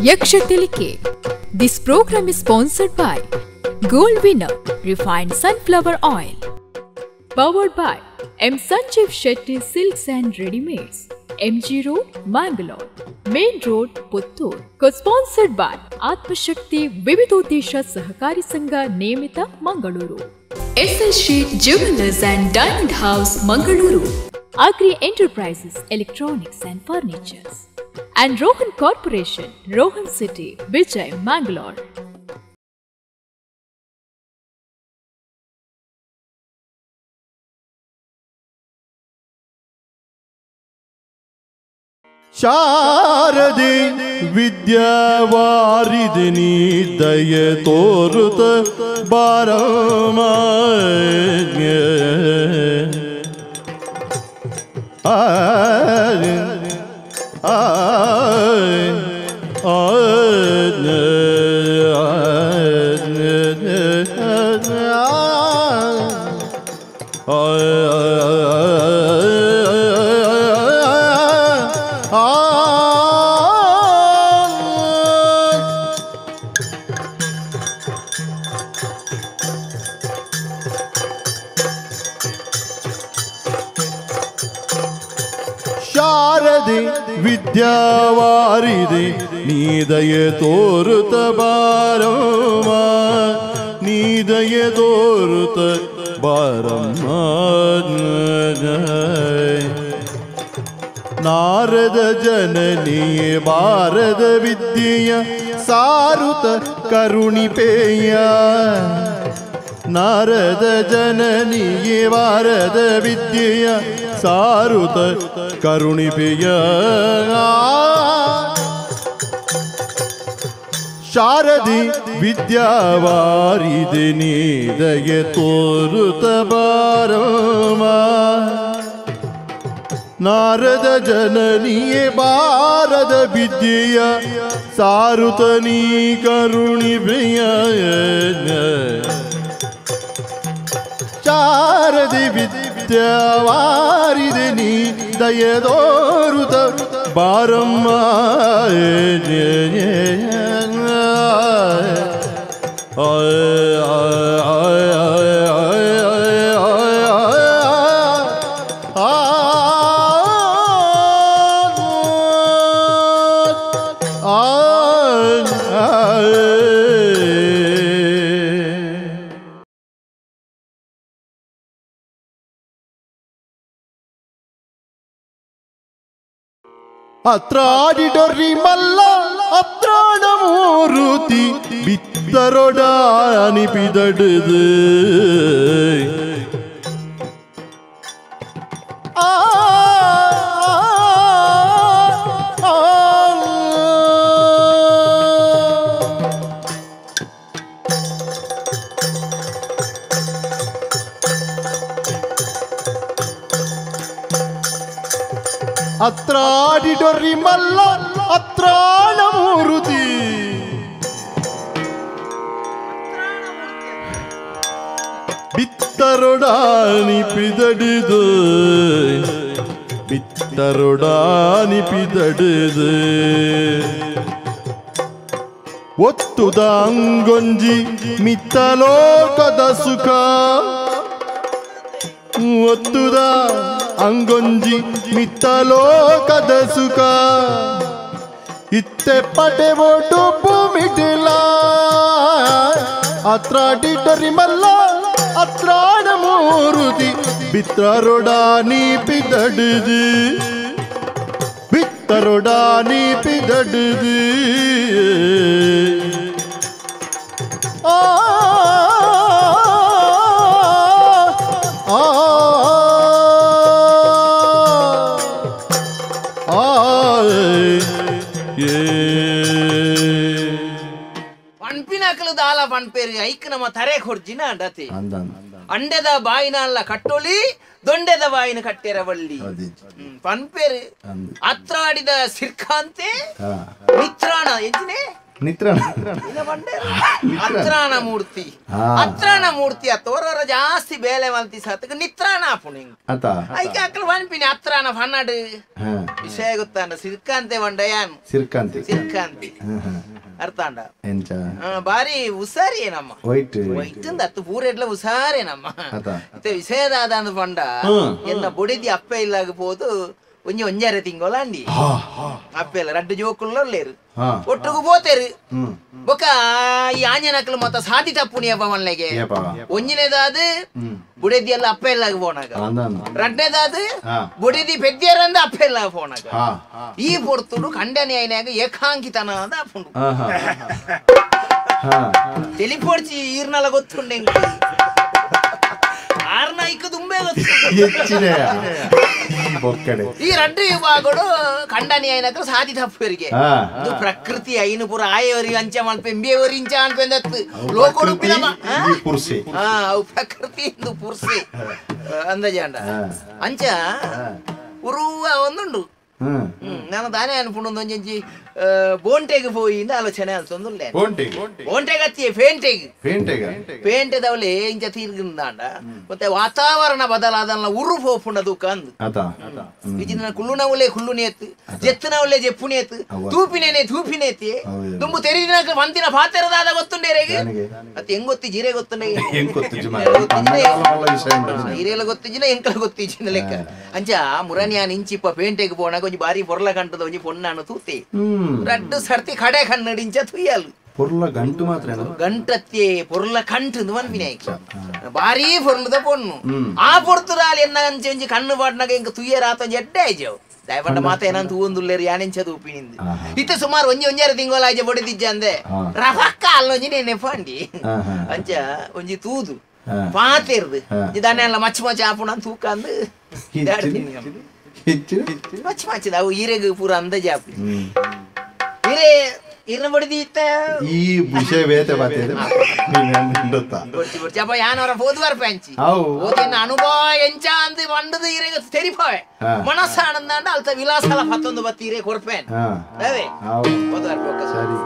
Yaksha Tilike. This program is sponsored by Gold Winner Refined Sunflower Oil. Powered by M. Sanjeev Shetty Silks and Readymades, MG Road, Mangalore, Main Road, Puttur. Co-sponsored by Atmashakti Vividodesha Sahakari Sangha Niyamita, Mangaluru. SL Sheet Jewelers and Diamond House, Mangaluru. Agri Enterprises, Electronics and Furnitures. And Rohan Corporation, Rohan City, Vijay, Mangalore. ಶಾರದೆ ವಿದ್ಯಾವಾರಿದಿನಿ ದಯ ತೋರುತ ಬಾರಮ ಆ ಆ ಶಾರದೆ ವಿದ್ಯಾವಾರಿದೆ ನೀದಯ ತೋರುತ ಬಾರಮ್ಮ, ನೀದಯ ತೋರುತ ಬಾರಮ್ಮ. ನಾರದ ಜನನಿಯೇ ಬಾರದ ವಿದ್ಯೆಯ ಸಾರುತ ಕರುಣಿಪೇಯ, ನಾರದ ಜನನಿಯೇ ಬಾರದ ವಿದ್ಯೆಯ ಸಾರುತ ಕರುಣಿಪೇಯ. ಶಾರದಿ ವಿದ್ಯಾವಾರಿದೆ ನೀದಯ ತೋರುತ ಬಾರಮ್ಮ, ನಾರದ ಜನನಿಯೇ ಬಾರದ ವಿದ್ಯೆಯ ಸಾರುತ ನೀ ಕರುಣಿಪೇಯ. ಶಾರದಿ ವಿದ್ಯಾವಾರಿದೆ ನೀ ದಯದೋರುತ ಬಾರಮ್ಮ. ಅತ್ರಾಡಿಡೊರ್ರಿ ಮಲ್ಲ ಅತ್ರಾಣ ಮೂರುತಿ ಬಿತ್ತರೊಡಾನಿ ಪಿದಡುದು. ಆ ಅತ್ರಾಡಿಡೊರ್ರಿ ಮಲ್ಲ ಅತ್ರಾಣ ಮೂರುತಿ ಬಿತ್ತರೊಡಾನಿ ಪಿದಡಿದು, ಬಿತ್ತರೊಡಾನಿ ಪಿದಡಿದು. ಒತ್ತುದ ಅಂಗೊಂಜಿ ಮಿತ್ತಲೋಕದ ಸುಖ, ಒತ್ತುದ ಅಂಗೊಂಜಿ ಮಿತ್ತಲೋಕದ ಸುಖ. ಇತ್ತೆ ಪಟೆ ಓಟು ಭೂಮಿಟಿಲ ಅತ್ರಾಡಿಡೊರ್ರಿ ಮಲ್ಲ ಅತ್ರಾಣ ಮೂರುತಿ ಬಿತ್ತರೊಡಾನಿ ಪಿದಡಿದು, ಬಿತ್ತರೊಡಾನಿ ಪಿದಡಿದು. ಆ ದಾಲ ಪನ್ಪೇರು ಐಕ್ ನಮ್ಮ ತರೆ ಕೊರ್ಜಿನ ಅಂಡತೆ ಅಂಡೆದ ಬಾಯಿನ ಅಲ್ಲ ಕಟ್ಟೊಲಿ, ದೊಂಡೆದ ಬಾಯಿನ ಕಟ್ಟೆರವಳ್ಳಿ ಪನ್ಪೇರು. ಅತ್ರಾಡಿದ ಸಿರ್ಕಾಂತೆ ಮಿತ್ರಾಣ ಎಂಜಿನೇ ನಿತ್ರಾಣ ಅತ್ರಾಣ ಮೂರ್ತಿ ಅತ್ರಾಣ ಮೂರ್ತಿ ಅತ್ತ ಜಾಸ್ತಿ ಬೇಲೆ ಮಲ್ತಿ ಸತ್ತಕ್ಕೆ ನಿತ್ರಾಣ ಆಪುಣಿ ಐಕೆ ಅಕ್ಕಲು ವನ್ಪಿನಿ ಅತ್ರಾಣ ಫನ್ನಡು ವಿಷಯ ಗೊತ್ತಾಂಡ ಸಿರ್ಕಾಂತೆ ವಂಡಯಾನ್ ಸಿರ್ಕಾಂತಿ ಸಿರ್ಕಾಂತಿ ಅರ್ಥಾಂಡ ಬಾರಿ ಉಸಾರಿ ನಮ್ಮ ವೈಟ್ ವೈಟ್ ಅತ್ತು ಪೂರೆಡ್ಲ ಉಸಾರಿ ನಮ್ಮ ಇತ್ತೆ ವಿಷಯದಾದ ಅಂದ್ ಪಂಡ ಎನ್ನ ಬೊಡಿದಿ ಅಪ್ಪೆ ಇಲ್ಲಾಗ ಪೋದು ಒಂಜಿ ಒಂಜಾರೆ ತಿಂಗೋಲ ಅಂಡಿ ಅಪ್ಪೆ ಇಲ್ಲ ರಡ್ಡು ಜೋಕುಲ್ಲ ಲೇರು ಒಟ್ಟುಗು ಪೋತೇರು ಬೊಕ ಈ ಆಂಜನಕ್ಲು ಮತ್ತ ಸಾದಿ ತಪ್ಪುನಿ ಅಪ್ಪ ಮನ್ಲೆಗೆ ಒಂಜಿನೇದಾದ ಬುಡೆದಿ ಎಲ್ಲ ಅಪ್ಪ ಇಲ್ಲಾಗ ಪೋನಾಗ ರಡ್ಡನೇದಾದ ಬುಡೆದಿ ಪೆದ್ದಿಯರಂದ ಅಪ್ಪ ಇಲ್ಲಾಗ ಪೋನಾಗ ಈ ಪೊರ್ತುಡು ಖಂಡನೆ అయినాక ಏಕಾಂಕಿತನ ಅಂದ ಅಪ್ಪುಂಡು తెలిపొడిచి ఈర్నల ಗೊತ್ತುಂಡೆ ಆರ್ನ ಇಕ್ಕ ದುಂಬೆ ಗೊತ್ತು ಈ ರಡ್ಡು ವಿಭಾಗಡು ಖಂಡನಿ అయినాక ಸಾದಿ ತಪ್ಪುವರಿಗೆ ಇದು ಪ್ರಕೃತಿ ಐನು ಪೂರ ಆಯವರಿಗೆ ಅಂಚ ಮಲ್ಪೆ ಎಂಬಿಯವರಿ ಇಂಚ ಅನ್ಪೆಂದತ್ತು ಲೋಕೋಡು ಅವು ಪ್ರಕೃತಿ ಇಂದು ಪುರ್ಸೆ ಅಂದಾಜಾಂಡ ಅಂಚ ಉರುವ ಒಂದುಂಡು ನಾನು ತಾನೇ ಅನ್ಕೊಂಡು ಒಂಜಿ ಬೋಂಟೆಗೆ ಪೋಯಿ ಆಲೋಚನೆ ಅನ್ಸೊಂದುಲ್ಲೆ ಬೋಂಟೆಗೆ ಅತ್ತಿಯೇ ಪೇಂಟೆಗೆ ಪೇಂಟೆದವಳೆ ಇಂಚ ತೀರ್ಗಿಂದಾಂಡ ಮತ್ತೆ ವಾತಾವರಣ ಬದಲಾದಲ್ಲ ಉರು ಪೋಪುಂಡ ದುಃಖ ಅಂದು ಇಜಿನ ಕುಳ್ಳುನವಲೇ ಕುಳ್ಳುನೇತ್ತು ಜೆತ್ತನವಲೇ ಜೆಪ್ಪುನೇತ್ತು ತೂಪಿನೇನೆ ತೂಪಿನೇತಿ ದುಂಬು ತೆರಿದಿನ వంతిన ಪಾತೆರದಾದ ಗೊತ್ತುಂಡೇರೆಗೆ ಮತ್ತೆ ಹೆಂಗ್ ಗೊತ್ತಿ ಜೀರೆ ಗೊತ್ತುಂಡೆ ಹೀರೇಲ ಗೊತ್ತಿಜಿನ ಎಂಕಲ ಗೊತ್ತಿಜಿನ ಲೆಕ್ಕ ಅಂಚ ಮುರನಿಯಾನ್ ಇಂಚಿಪ್ಪ ಪೇಂಟೆಗೆ ಪೋನಾಗ ಒಂಜಿ ಬಾರಿ ಪೊರ್ಲ ಕಂಟದ ಒಂಜಿ ಪೊಣ್ಣಾನು ತೂತೆ ರಡ್ಡು ಸರ್ತಿ ಕಡೆ ಕನ್ನಡಿಂಚ ತುಯ್ಯಲು ಪೊರ್ಲ ಗಂಟು ಮಾತ್ರ ಗಂಟತ್ತೆ ಪೊರ್ಲ ಕಂಟು ಮನ್ಪಿನ ಬಾರಿ ಪೊರ್ಲದ ಪೊಣ್ಣು ಆ ಪೊರ್ತುದಾಲ್ ಎನ್ನ ಅಂಚೆ ಒಂಜಿ ಕಣ್ಣು ಪಾಡ್ನಾಗ ಎಂಕ ತುಯ್ಯರಾತ ಒಂಜಿ ಎಡ್ಡೆ ಆಯ್ಜವು ದಯಪಂಡ ಮಾತ ಏನಂತ ಹೂವೊಂದುಲ್ಲೇರು ಯಾನೆಂಚ ತೂಪಿನಿಂದು ಇತ್ತೆ ಸುಮಾರು ಒಂಜಿ ಒಂಜಾರ ತಿಂಗೋಲ ಆಯ್ಜ ಬೊಡೆದಿಜ್ಜ ಅಂದೆ ರಫಕ್ಕ ಅಲ್ಲೊಂಜಿ ನೆನೆ ಪಾಂಡಿ ಅಂಚ ಒಂಜಿ ತೂದು ಪಾತೆರ್ದು ಇದಾನೆ ಮಚ್ಚ ಮಚ್ಚ ಆಪುಣ ತೂಕ ಅಂದು ಮಚ್ಚ ಮಚ್ಚದ ಅವು ಈರೆಗ್ ಪೂರ ಅಂದಾಜು ಆಪು ಈರೆ ಈರ್ನ ಬಡಿದಿ ಇತ್ತ ಈ ವಿಷಯ ಬೇತೆ ಬಾತೆ ಅಪ್ಪ ಯಾನವರ ಪೋದುವಾರ ಪ್ಯಾಂಚಿ ಓದಿನ ಅನುಭವ ಎಂಚ ಅಂದು ಮಂಡದು ಈರೆಗ ತೆರಿಪವೆ ಮನಸ್ಸಾನಂದಾಂಡ ಅಲ್ತ ವಿಲಾಸಲ ಪತ್ತೊಂದು ಬತ್ತಿ ಈರೆ ಕೊರ್ಪೇನ್ ಅವೇ ಪೋದುವಾರ ಪೋಕ ಸರಿ.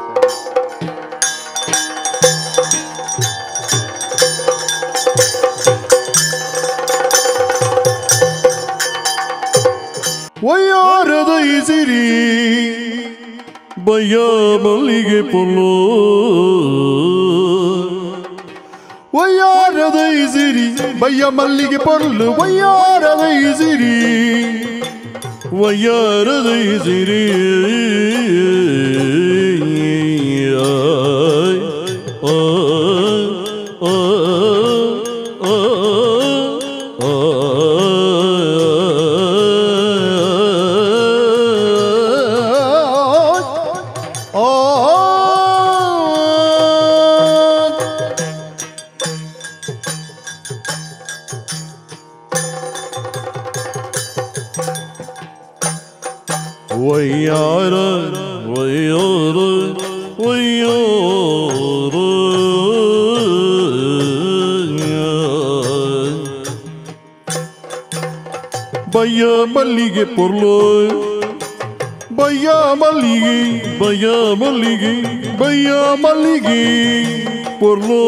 ಒಯ್ಯಾರದ ಇಸಿರಿ ಬಯ್ಯ ಮಲ್ಲಿಗೆ ಪೊಲ್ಲೋ ಒಯ್ಯಾರದ ಇಸಿರಿ ಬಯ್ಯ ಮಲ್ಲಿಗೆ ಪೊಲ್ಲು ಒಯ್ಯಾರದ ಇಸಿರಿ ಒಯ್ಯಾರದ ಇಸಿರಿ ವಯ್ಯಾರ ವಯ್ಯಾರ ವಯ್ಯಾರ ಬಯ್ಯ ಮಲ್ಲಿಗೆ ಪೊರ್ಲು ಬಯ್ಯ ಮಲ್ಲಿಗೆ ಬಯ್ಯ ಮಲ್ಲಿಗೆ ಬಯ್ಯ ಮಲ್ಲಿಗೆ ಪೊರ್ಲು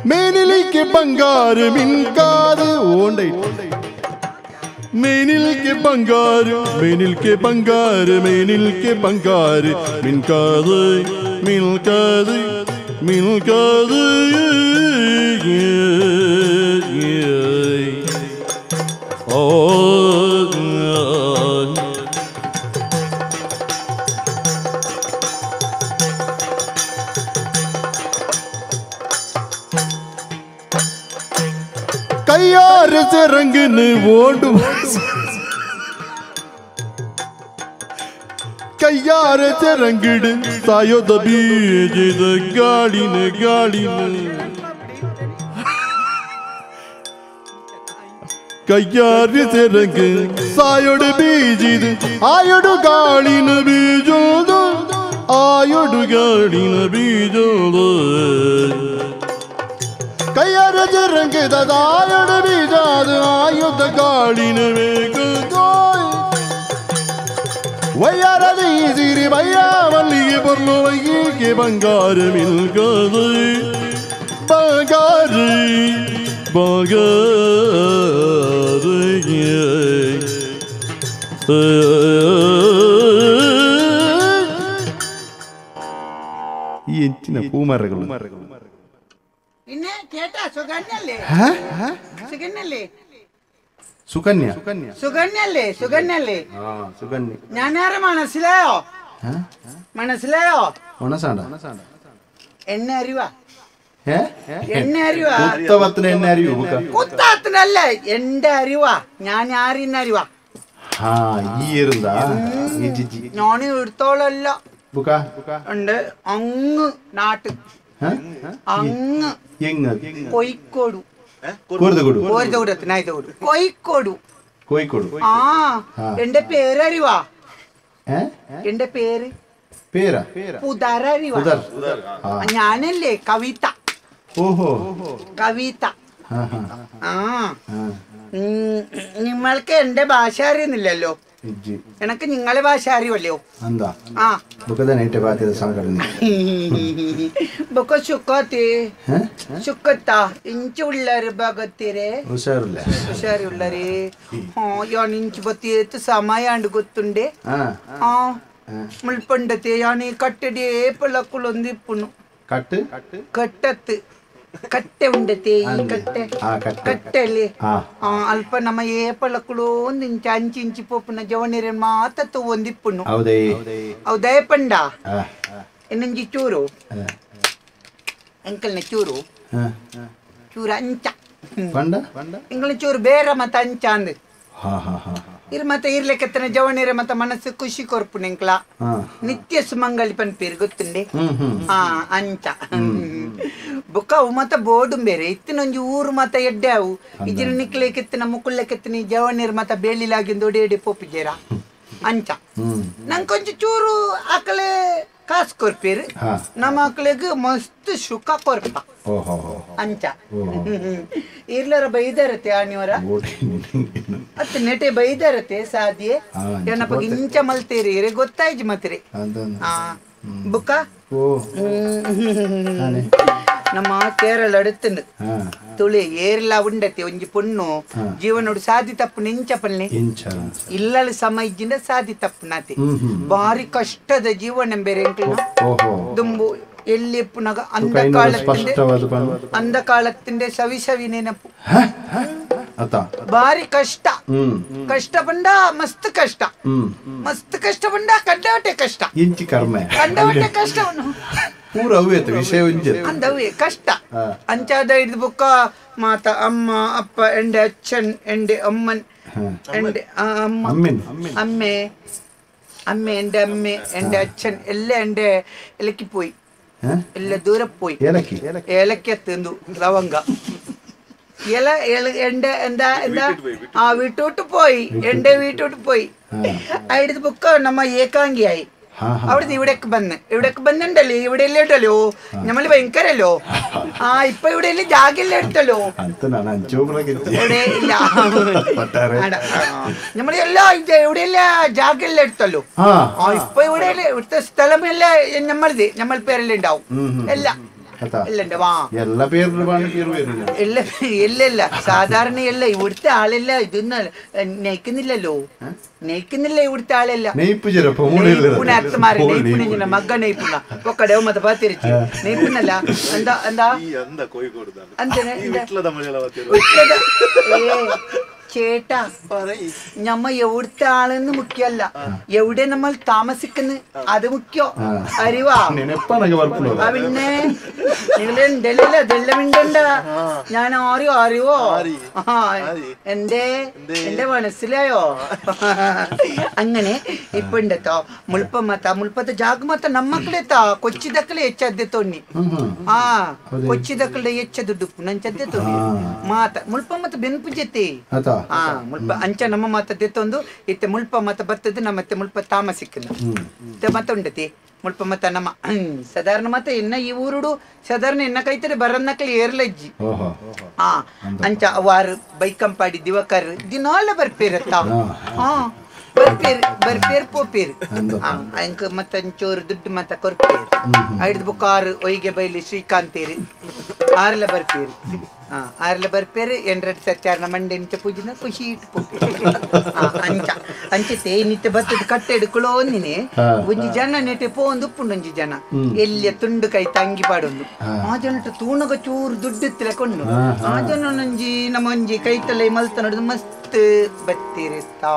ಮೇನಿಲಿಕ್ಕೆ ಬಂಗಾರು ಮಿನ್ಕಾದು ಓಂಡೈ ಮೇನಿಲ್ಕೆ ಬಂಗಾರು ಮೇನಿಲ್ಕೆ ಬಂಗಾರು ಮೇನಿಲ್ಕೆ ಬಂಗಾರು ಮಿನ್ಕಾದು ಮಿಲ್ಕಾದು ಮಿಲ್ಕಾದು ಓ ಕೈಯಾರ ರಂಗನು ಓಡು ಕೈಯಾರ ರಂಗಿಡು ಸಾಯೋದ ಬೀಜದ ಗಾಳಿನ ಗಾಳಿನ ಕೈಯಾರಿ ರಂಗ ಸಾಯೋಡು ಬೀಜಿದು ಆಯೋಡು ಗಾಳಿನ ಬೀಜೋದು ಆಯೋಡು ಗಾಳಿನ ಬೀಜೋದು ಕೈಯಾರ ರಂಗದ ಆಯೋಡು ಬೀಜಾದು ಆಯುಧ ಗಾಳಿನ ಬೇಕು ವಯ್ಯಾರದಿ ಸಿರಿ ಬಯ್ಯ ಮಲ್ಲಿಗೆ ಪೊರ್ಲು ವೈಗೆ ಬಂಗಾರ ಮಿಲ್ಗದು ಬಂಗಾರ ಬಂಗಾರ. ಈ ಎಂಚಿನ ಪೂಮರಗಳು. പിന്നെ ചേട്ടാ സുകന്യല്ലേ? സുകന്യല്ലേ? സുകന്യ സുകന്യല്ലേ? സുകന്യല്ലേ? ആ സുകന്യ. ഞാനാരെ മനസ്സിലായോ? മനസ്സിലായോ? എന്നെ അറിവാ? എന്നെ അറിവാ? കുത്താത്തിനല്ല, എന്റെ അറിവാ. ഞാൻ ആരെന്ന് അറിവാ? ഞാൻ എടുത്തോളല്ല ഉണ്ട് അങ്ങ് നാട്ട് അങ്ങ് കോഴിക്കോട് കോഴിക്കോട് കോഴിക്കോട്. ആ എന്റെ പേരറിവാ? എന്റെ പേര് പുതരറിവാ? ഞാനല്ലേ കവിത. ഓഹോ കവിത. ആ നിങ്ങൾക്ക് എന്റെ ഭാഷ അറിയുന്നില്ലല്ലോ. എനക്ക് നിങ്ങളെ ഭാഷ അറിയുമല്ലോ. ആ ಸುಕ್ಕತ್ತಾ ಇಂಚು ಉಳ್ಳಾರಿ ಭಗತ್ತಿರೆ ಹುಷಾರಿ ಉಳ್ಳಾರಿ. ಯಾನ್ ಇಂಚು ಬತ್ತಿ ಸಮಯ ಅಂಡ್ ಗೊತ್ತುಂಡೆ. ಆ ಮುಳ್ಪಂಡತೆ ಯಾನ್ ಕಟ್ಟಡಿ ಪಳಕುಲೊಂದಿಪ್ಪುನು ಕಟ್ಟತ್ತು ಕಟ್ಟೆ ಉಂಡತೆ ಈ ಕಟ್ಟೆ ಕಟ್ಟೆಲಿ ಅಲ್ಪ ನಮ್ಮ ಏ ಪಳಕುಲು ಒಂದ್ ಇಂಚ ಅಂಚಿ ಇಂಚಿ ಪೋಪುನ ಜವನಿರ ಮಾತ ಒಂದಿಪ್ಪುನು. ಹೌದೇ ಪಂಡ ಇನ್ನೊಂಜಿ ಚೂರು ಅಂಕಲ್ನ ಚೂರು ಚೂರು ಅಂಚ ಎಂಕಲ್ನ ಚೂರು ಬೇರೆ ಮತ್ತ ಅಂಚ ಅಂದ್ ಇರ್ ಮತ್ತ ಇರ್ಲಿಕ್ಕತ್ತನ ಜವನಿರ ಮತ್ತ ಮನಸ್ಸು ಖುಷಿ ಕೊರ್ಪುನ ಎಂಕ್ಲ ನಿತ್ಯ ಸುಮಂಗಲಿ ಪನ್ಪೇರು ಗೊತ್ತುಂಡೆ. ಆ ಅಂಚ ಬೊಕ್ಕ ಅವು ಮತ್ತ ಬೋಡು ಬೇರೆ ಇತ್ತಿನೊಂಜಿ ಊರು ಮತ್ತ ಎಡ್ಡೆ ಅವು ಇಜಿನ ನಿಕ್ಲೇಕೆತ್ತಿನ ಮುಕುಳ್ಳೆಕೆತ್ತಿನ ಜವನಿರ್ ಮತ್ತ ಬೇಲಿಲಾಗಿಂದ ಒಡೆ ಎಡೆ ಪೋಪಿಜೇರ ಅಂಚ. ನಂಗೊಂಜಿ ಚೂರು ಆಕಲೆ ಕಾಸು ಕೊರ್ಪೇರು ನಮ್ಮ ಮಕ್ಳಿಗೆ ಮಸ್ತ್ ಸುಖ ಕೊರ್ಪ ಅಂಚ. ಇರ್ಲರ ಬೈದಾರತೆ ಆನಿವರ ಅತ್ತ ನೆಟೆ ಬೈದಾರತೆ ಸಾದಿಯೆ ಏನಪ್ಪ ಇಂಚ ಮಲ್ತೇರಿ ಇರೆ ಗೊತ್ತಾಯ್ತು ಮತ್ರಿ. ಆ ಬುಕ್ಕ ನಮ್ಮ ಕೇರಳ ಅಡುತ್ತನು ತುಳಿ ಏರ್ಲ ಉಂಡತೆ ಒಂಜಿ ಪೊಣ್ಣು ಜೀವನೋಡು ಸಾದಿ ತಪ್ಪು ನಿಂಚ ಪಲ್ಲೆ ಇಲ್ಲಲ್ಲಿ ಸಮ ಇಜ್ಜಿಂದ ಸಾದಿ ತಪ್ಪು ನಾತಿ ಭಾರಿ ಕಷ್ಟದ ಜೀವನ ಬೇರೆ ದುಂಬು ಎಲ್ಲಿ ಪುನಗ ಅಂಧಕಾಲത്തിന്റെ ಸವಿ ಸವಿ ನೆನಪು ಭಾರಿ ಕಷ್ಟ. ಕಷ್ಟ ಬಂಡ ಮಸ್ತ್ ಕಷ್ಟ ಮಸ್ತ್ ಕಷ್ಟ ಬಂಡ ಕಂಡವಟೆ ಕಷ್ಟ ಕಂಡವಟೆ ಕಷ್ಟ ಅಂದವೇ ಕಷ್ಟ ಅಂಚಾದ ಹಿಡಿದು ಬುಕ್ಕ ಮಾತ ಅಮ್ಮ ಅಪ್ಪ ಎಂಡೆ ಅಚ್ಚನ್ ಎಂಡೆ ಅಮ್ಮನ್ ಎಂಡೆ ಅಮ್ಮ ಅಮ್ಮೆ ಅಮ್ಮೆ ಎಂಡೆ ಅಮ್ಮೆ ಎಂಡೆ ಅಚ್ಚನ್ ಎಲ್ಲ ಎಂಡೆ ಎಲಕ್ಕಿ ಪೋಯಿ ಎಲ್ಲ ದೂರ ಪೋಯಿ ಏಲಕ್ಕಿ ತಿಂದು ಲವಂಗ ಎಲ ಎಂಡೆ ಎಂದ ಎಂದ ಆ ವಿಟೋಟು ಪೋಯಿ ಎಂಡೆ ವಿಟೋಟು ಪೋಯಿ ಹಿಡಿದು ಬುಕ್ಕ ನಮ್ಮ ಏಕಾಂಗಿ ಆಯಿ അവിടുന്ന് ഇവിടേക്ക് വന്ന് ഇവിടേക്ക് വന്നിണ്ടല്ലോ ഇവിടെ എല്ലാം ഉണ്ടല്ലോ നമ്മള് ഭയങ്കരല്ലോ. ആ ഇപ്പൊ ഇവിടെ എല്ലാം ജാഗെല്ലാം എടുത്തല്ലോ ഇവിടെ ഇല്ല നമ്മളെല്ലാം ഇവിടെയെല്ലാം ജാഗെല്ലാം എടുത്തല്ലോ. ആ ഇപ്പൊ ഇവിടെ ഇവിടുത്തെ സ്ഥലമെല്ലാം നമ്മളത് നമ്മൾ പേരെല്ലാം ഉണ്ടാവും എല്ലാം എല്ലാം സാധാരണ അല്ല ഇവിടുത്തെ ആളെല്ലാം ഇതൊന്നും നെയ്ക്കുന്നില്ലല്ലോ നെയ്ക്കുന്നില്ല ഇവിടുത്തെ ആളെല്ല നെയ്പ്പുന മഗ്ഗ നെയ്പ്പുന ഒക്കടെ മത പാത്തിരിച്ചു നെയ്പ്പുന്നല്ല എന്താ എന്താ ചേട്ടാ ഞമ്മ എവിടുത്തെ ആളെന്ന് മുഖ്യല്ല എവിടെ നമ്മൾ താമസിക്കുന്നു അത് മുഖ്യോ അറിവാ. പിന്നെ നിങ്ങള് ഉണ്ടല്ലോ അതെല്ലാം ഉണ്ടണ്ട ഞാൻ അറിയോ അറിവോ എന്തേ എന്റെ മനസ്സിലായോ? അങ്ങനെ ഇപ്പൊ ഉണ്ടത്തോ മുൾപ്പ മത്ത മുൾപ്പത്തെ ജാഗ് മത്ത നമ്മക്കളെത്താ കൊച്ചിദക്കളെ ಹೆಚ್ಚದ್ದೆ ತೊಣ್ಣಿ ಆ ಕೊಚ್ಚಿದಕ್ಕಳೆ ಹೆಚ್ಚ ದುಡ್ಡು ನಂಚದ್ದೆ ತೊಣ್ಣಿ ಮಾತ ಮುಲ್ಪ ಮತ್ತ ಬೆನ್ಪು ಜೊತೆ ಆ ಮುಲ್ಪ ಅಂಚ ನಮ್ಮ ಮಾತ ದೆತ್ತೊಂದು ಇತ್ತೆ ಮುಲ್ಪ ಮತ ಬರ್ತದೆ ನಮ್ಮತ್ತೆ ಮುಲ್ಪ ತಾಮಸಿಕ್ಕನ ಮತ್ತ ಉಂಡತಿ ಮುಲ್ಪ ಮತ ನಮ್ಮ ಸಾಧಾರಣ ಮತ ಎನ್ನ ಈ ಊರುಡು ಸಾಧಾರಣ ಎನ್ನ ಕೈತರೆ ಬರನ್ನಕ್ಲಿ ಏರ್ಲಜ್ಜಿ ಆ ಅಂಚ ವಾರು ಬೈಕಂಪಾಡಿ ದಿವಕರ್ ದಿನಾಲ ಬರ್ಪೇರತ್ತ ಆ ಬರ್ಪೇರ್ ಬರ್ಪೇರ್ ಪೋಪೇರ್. ಕೊರ್ಪೇರು ಅಂಕ ಮತ್ತೆ ಒಂಚೂರು ದುಡ್ಡು ಮತ್ತೆ ಕೊರ್ಪೇರು ಐದು ಬುಕ್ಕ ಆರು ಒಯ್ಗೆ ಬೈಲಿ ಶ್ರೀಕಾಂತೇರು ಆರ್ಲ ಬರ್ಪೇರು ಆರ್ಲ ಬರ್ಪೇರು ಎಂಡ್ರೆಡ್ ಸರ್ಚಾರ್ನ ಮಂಡೆ ನಿಂತ ಪೂಜಿನ ಖುಷಿ ಇಟ್ಟು ಅಂಚ ಅಂಚತೆ ನಿತ್ಯ ಬತ್ತದ ಕಟ್ಟೆ ಹಿಡ್ಕೊಳ್ಳೋ ಒಂದಿನಿ ಒಂಜಿ ಜನ ನೆಟೆ ಪೋಂದು ಉಪ್ಪುಂಡು ಒಂಜಿ ಜನ ಎಲ್ಲಿಯ ತುಂಡು ಕೈ ತಂಗಿ ಪಾಡೊಂದು ಆ ಜನಟ ತೂಣಗ ಚೂರು ದುಡ್ಡು ತಿಳ್ಕೊಂಡು ಆ ಜನ ಒಂಜಿ ನಮ್ಮ ಒಂಜಿ ಕೈ ತಲೆ ಮಲ್ತ ನೋಡುದು ಮಸ್ತ್ ಬತ್ತಿರಿಸ್ತಾ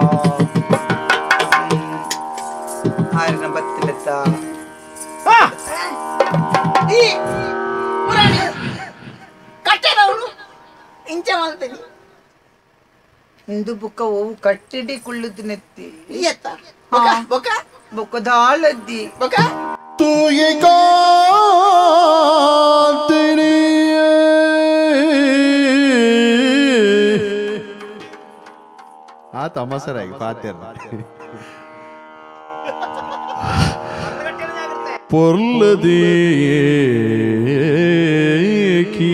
ಆರ್ನ ಬತ್ತಿಲತ್ತ ಇಂಚ ಮಾಡ್ತೀನಿ ಇಂದು ಬುಕ್ಕ ಓವು ಕಟ್ಟಿಡಿ ಕುಳ್ಳುದು ನೆತ್ತಿ ಬೊಕ ಬೊಕ್ಕ ದಾಳದ್ದಿ ಬೊಕ ತೂಯೆ ಕಾಂತಿನಿ ಆ ತಮಾಸರಾಗಿ ಪಾತ್ಯ ಪೊರ್ಲದೇಕಿ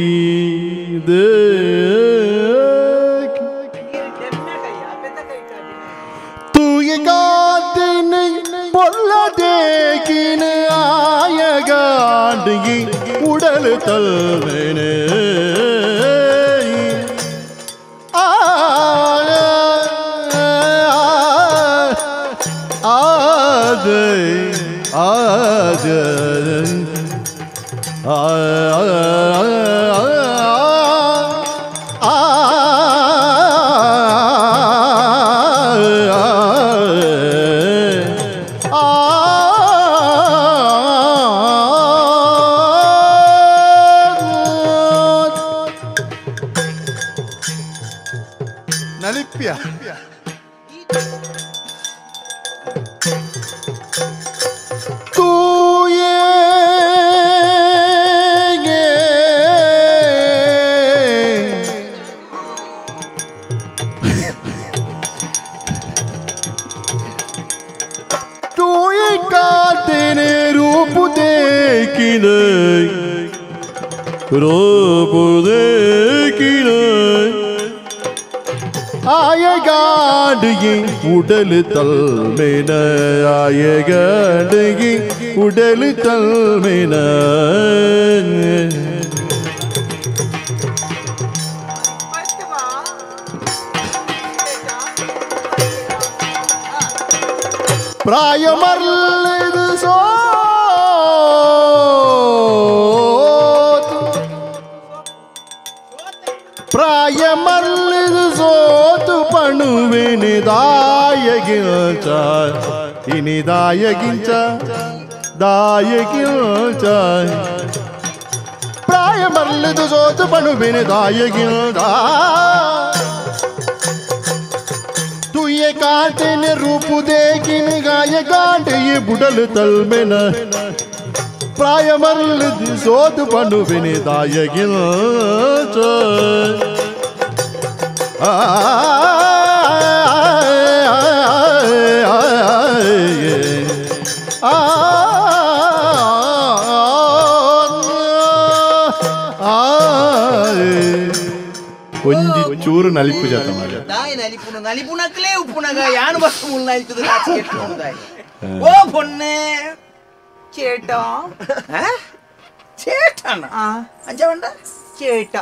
ತೂಯಗಾತಿನಿ பொல்லதேக்கின ஆயகாண்டிகி உடல் தல்வனே ஆதே ஆதே ஆ ನಲಿಪ್ಯ ತೂಯೇ ತೂಯೆ ಕಾತೇನೆ ರೂಪ ದೇಕಿನೆ ರೂಪ ದೇಕಿನೆ ಆಯಗಾಡಿಗೆ ಉಡಲು ತಲ್ಮೆನ ಆಯಗಾಡಿಗೆ ಉಡಲು ತಲ್ಮೆನ ಪ್ರಾಯಮರ್ಲಿದು ಸೋ ಪ್ರಾಯಮರ್ಲಿದು ಸೋತು ಪಣುವಿನಿ ದಾಯಗಿಂಚ ಇನಿ ದಾಯಗಿಂಚ ದಾಯಗಿಂಚ ಪ್ರಾಯಮರ್ಲಿದು ಸೋತು ಪಣುವಿನಿ ದಾಯಗಿಂಚ ತುಯ್ಯ ಕಾಂತಿನ ರೂಪು ದೇಕಿನ ಗಾಯ ಗಾಂಟೆಯ ಬುಡಲು ತಲ್ಮೆನ ಪ್ರಾಯಮರ್ಲಿದು ಸೋತು ಪಣುವಿನಿ ದಾಯಗಿಂಚ ಆ ಒಂಜಿ ಚೂರು ನಲಿಪು ಜಾತ ಮಾಡ ದಾಯಿ ನಲಿಪುನ ನಲಿಪುನಕ್ಲೇ ಉಪ್ಪುನಗ ಯಾನು ಬಸ್ ಮುಲ್ ನಲಿತದ ಕಾಚಿ ಓ ಪೊನ್ನೆ ಚೇಟ ಚೇಟನ ಅಂಚ ಬಂಡ ಚೇಟ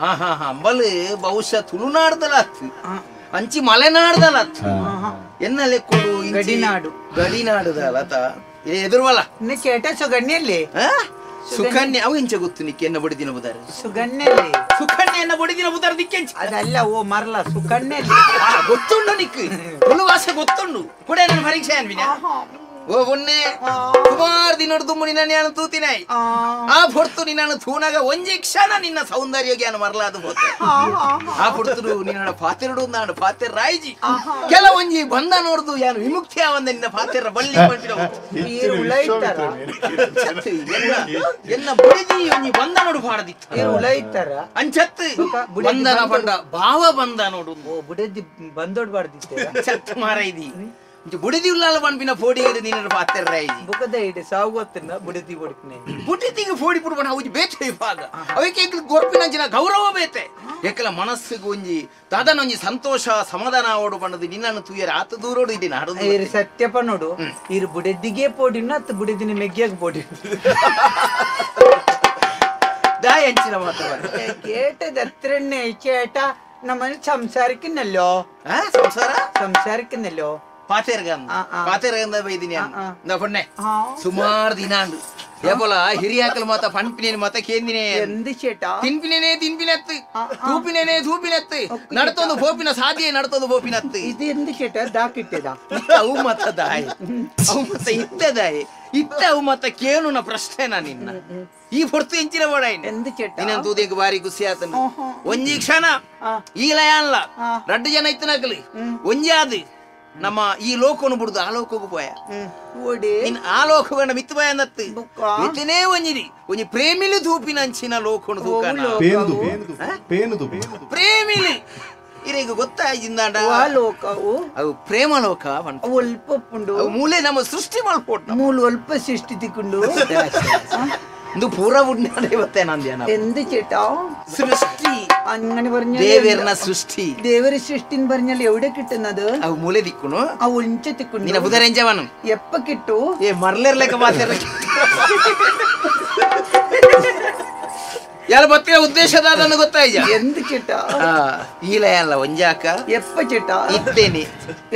ಆಹಾ ಅಂಬಲ್ ಬಹುಶಃ ತುಳುನಾಡ್ದಲತ್ತು ಅಂಚಿ ಮಲೆನಾಡ್ದಲತ್ತು ಎನ್ನಲೆ ಕೊಡು ಗಡಿನಾಡು ಗಡಿನಾಡುದಲತ ಎದುರುವಲ್ಲ ಚೇಟ ಸುಗಣ್ಯಲ್ಲಿ ಸುಕನ್ಯೆ ಅವು ಇಂಚ ಗೊತ್ತು ನಿಕ್ಕೆ ಎನ್ನ ಬಡಿದಿನ ಬುದಾರ ಸುಗಣ್ಯಲ್ಲಿ ಸುಕನ್ಯೆ ಎನ್ನ ಬಡಿದಿನ ಬುದಾರ ದಿಕ್ಕೆಂಚ ಅದಲ್ಲ ಓ ಮರಲ ಸುಕನ್ಯಲ್ಲಿ ಗೊತ್ತುಂಡು ನಿಕ್ಕು ತುಳು ಭಾಷೆ ಗೊತ್ತುಂಡು ಕೂಡ ನನ್ನ ಪರೀಕ್ಷೆ ಅನ್ವಿನ ಓ ಒನ್ನೆ ಸುಮಾರು ದಿನೋಡು ದುಮ್ಮು ನಿನ್ನ ನಾನು ತೂತಿನಾಯ್ ಆ ಪೊರ್ತು ನಿನ್ನನ್ನು ತೂನಾಗ ಒಂಜಿ ಕ್ಷಣ ನಿನ್ನ ಸೌಂದರ್ಯ ಜ್ಞಾನ ಮರಲಾದು ಹೋತೆ ಆ ಪೊರ್ತುಡು ನಿನ್ನ ಪಾತಿರುಡು ನಾನು ಪಾತಿರ ರಾಯ್ಜಿ ಕೆಲ ಒಂಜಿ ಬಂದ ನೋಡ್ದು ಯಾನು ವಿಮುಕ್ತಿ ಆವಂದ ನಿನ್ನ ಪಾತಿರ ಬಳ್ಳಿ ಎನ್ನ ಬಡಿದಿ ಒಂಜಿ ಬಂದ ನೋಡು ಪಾಡದಿತ್ತು ಅಂಚತ್ತು ಬಂದನ ಪಂಡ ಭಾವ ಬಂದ ನೋಡು ಓ ಬುಡದಿ ಬಂದೋಡ್ ಬಾರ್ದಿತ್ತು ಚತ್ತು ಮಾರೈದಿ ಬುಡಿದಿ ಉಲ್ಲಾಲ ಪನ್ಪಿನ ಪೋಡಿ ನೀನು ಪಾತೆರ್ರ ಬುಕದ ಇಡೆ ಸಾವು ಗೊತ್ತಿಲ್ಲ ಬುಡಿದಿ ಬೊಡಿಪಿನ ಬುಡಿದಿಗೆ ಫೋಡಿ ಪುಡ್ಬಣ ಅವು ಬೇತೆ ಇವಾಗ ಅವಕ್ಕೆ ಎಂಕ್ಲು ಗೊರ್ಪಿನಂಚಿನ ಗೌರವ ಬೇತೆ ಏಕಲ ಮನಸ್ಸಿಗೆ ಒಂಜಿ ದಾದನೊಂಜಿ ಸಂತೋಷ ಸಮಾಧಾನ ಓಡು ಪಂಡದು ನಿನ್ನನ್ನು ತೂಯರ ಆತ ದೂರೋಡು ಇದ್ದೀನಿ ಹಡದು ಇರು ಸತ್ಯಪ್ಪ ನೋಡು ಇರು ಬುಡಿದಿಗೆ ಪೋಡಿನ ಅತ್ತು ಬುಡಿದಿನ ಮೆಗ್ಗಿಯಾಗ ಪೋಡಿ ದಾಯ ಅಂಚಿನ ಮಾತು കേട്ടത് എത്രണ്ണേ ചേട്ടാ നമ്മൾ സംസാരിക്കുന്നല്ലോ സംസാര സംസാരിക്കുന്നല്ലോ ಸುಮಾರು ದಿನ ಏಪೋಲ ಹಿರಿಯಾಕಲ್ ಮಾತ ಪನ್ಪಿನೇನು ಮಾತ ಕೇಂದಿನೇ എന്ത് ചേട്ടാ ತಿನ್ಪಿನೇನೆ ತಿನ್ಪಿನತ್ತು ತೂಪಿನೇನೆ ತೂಪಿನತ್ತು ನಡ್ತೊಂದು ಪೋಪಿನ ಸಾಧ್ಯ ನಡ್ತೊಂದು ಪೋಪಿನತ್ತು ഇത് എന്ത് ചേട്ടാ ദാ കിട്ടിയതാ ಅವು ಮತ ದಾಯಿ ಅವು ಮತ ಇತ್ತದಾಯಿ ಇತ್ತ ಅವು ಮತ ಕೇಳುನ ಪ್ರಶ್ನೆನಾ ನಿನ್ನ ಈ ಹೊರ್ತು ಎಂಚಿನ ಬೋಡಾಯಿನ എന്ത് ചേട്ടാ ನಿನ್ನ ತೂದೇಂಗ್ ಬಾರಿ ಖುಷಿ ಆತನು ಒಂಜಿ ಕ್ಷಣ ಈ ಲಯ ಅಲ್ಲ ರಡ್ಡು ಜನ ಇತ್ತನಕಲಿ ಒಂಜಿ ಆದು ನಮ್ಮ ಈ ಲೋಕನು ಬಿಡುದು ಆ ಲೋಕಕ್ಕೂ ಪೋಯ ಆ ಲೋಕಗಂಡ ಮಿತ್ತು ಪೋಯ ಅಂದತ್ತು ಇತ್ತನೇ ಒಂಜಿರಿ ಒಂಜಿ ಪ್ರೇಮಿಲು ತೂಪಿನ ಅಂಚಿನ ಲೋಕನು ತೂಕನ ಪ್ರೇಮಿಲಿ ಇರೆಗ್ ಗೊತ್ತಾಯ್ದಿಂದಾಂಡ ಆ ಲೋಕವು ಅವು ಪ್ರೇಮ ಲೋಕ ಒಲ್ಪ ಉಂಡು ಅವು ಮೂಲೆ ನಮ್ಮ ಸೃಷ್ಟಿ ಮಲ್ಪೊಟ್ಟು ಮೂಲ ಒಲ್ಪ ಸೃಷ್ಟಿ ತಿಕ್ಕೊಂಡು ಇಂದು ಪೂರ ಉಂಡಾಡೆ ನಂದ್ಯಾನ എന്ത് ചേട്ടാ സൃഷ്ടി അങ്ങനെ പറഞ്ഞാൽ ದೇವೇರ್ನ ಸೃಷ್ಟಿ ദേവര സൃഷ്ടി എന്ന് പറഞ്ഞാൽ എവിടെ കിട്ടുന്നത് ಅವು ಮೂಲೆ ದಿಕ್ಕುನು ആ ഒഞ്ച തിക്കുണ്ടു ನಿನ್ನ ಬುಧರೆಂಜವನು എപ്പ കിട്ടു ಏ ಮರ್ಲೆರ್ಲೆಕ್ಕ ಮಾತಾಡ ಯಾರ ಬತ್ತಿನ ಉದ್ದೇಶದ ಗೊತ್ತಾಯ್ತ എന്ത് ചേട്ടാ ಈ ಲಯ ಅಲ್ಲ ಒಂಜಾಕ എപ്പ ചേട്ടാ ಇತ್ತೇನೆ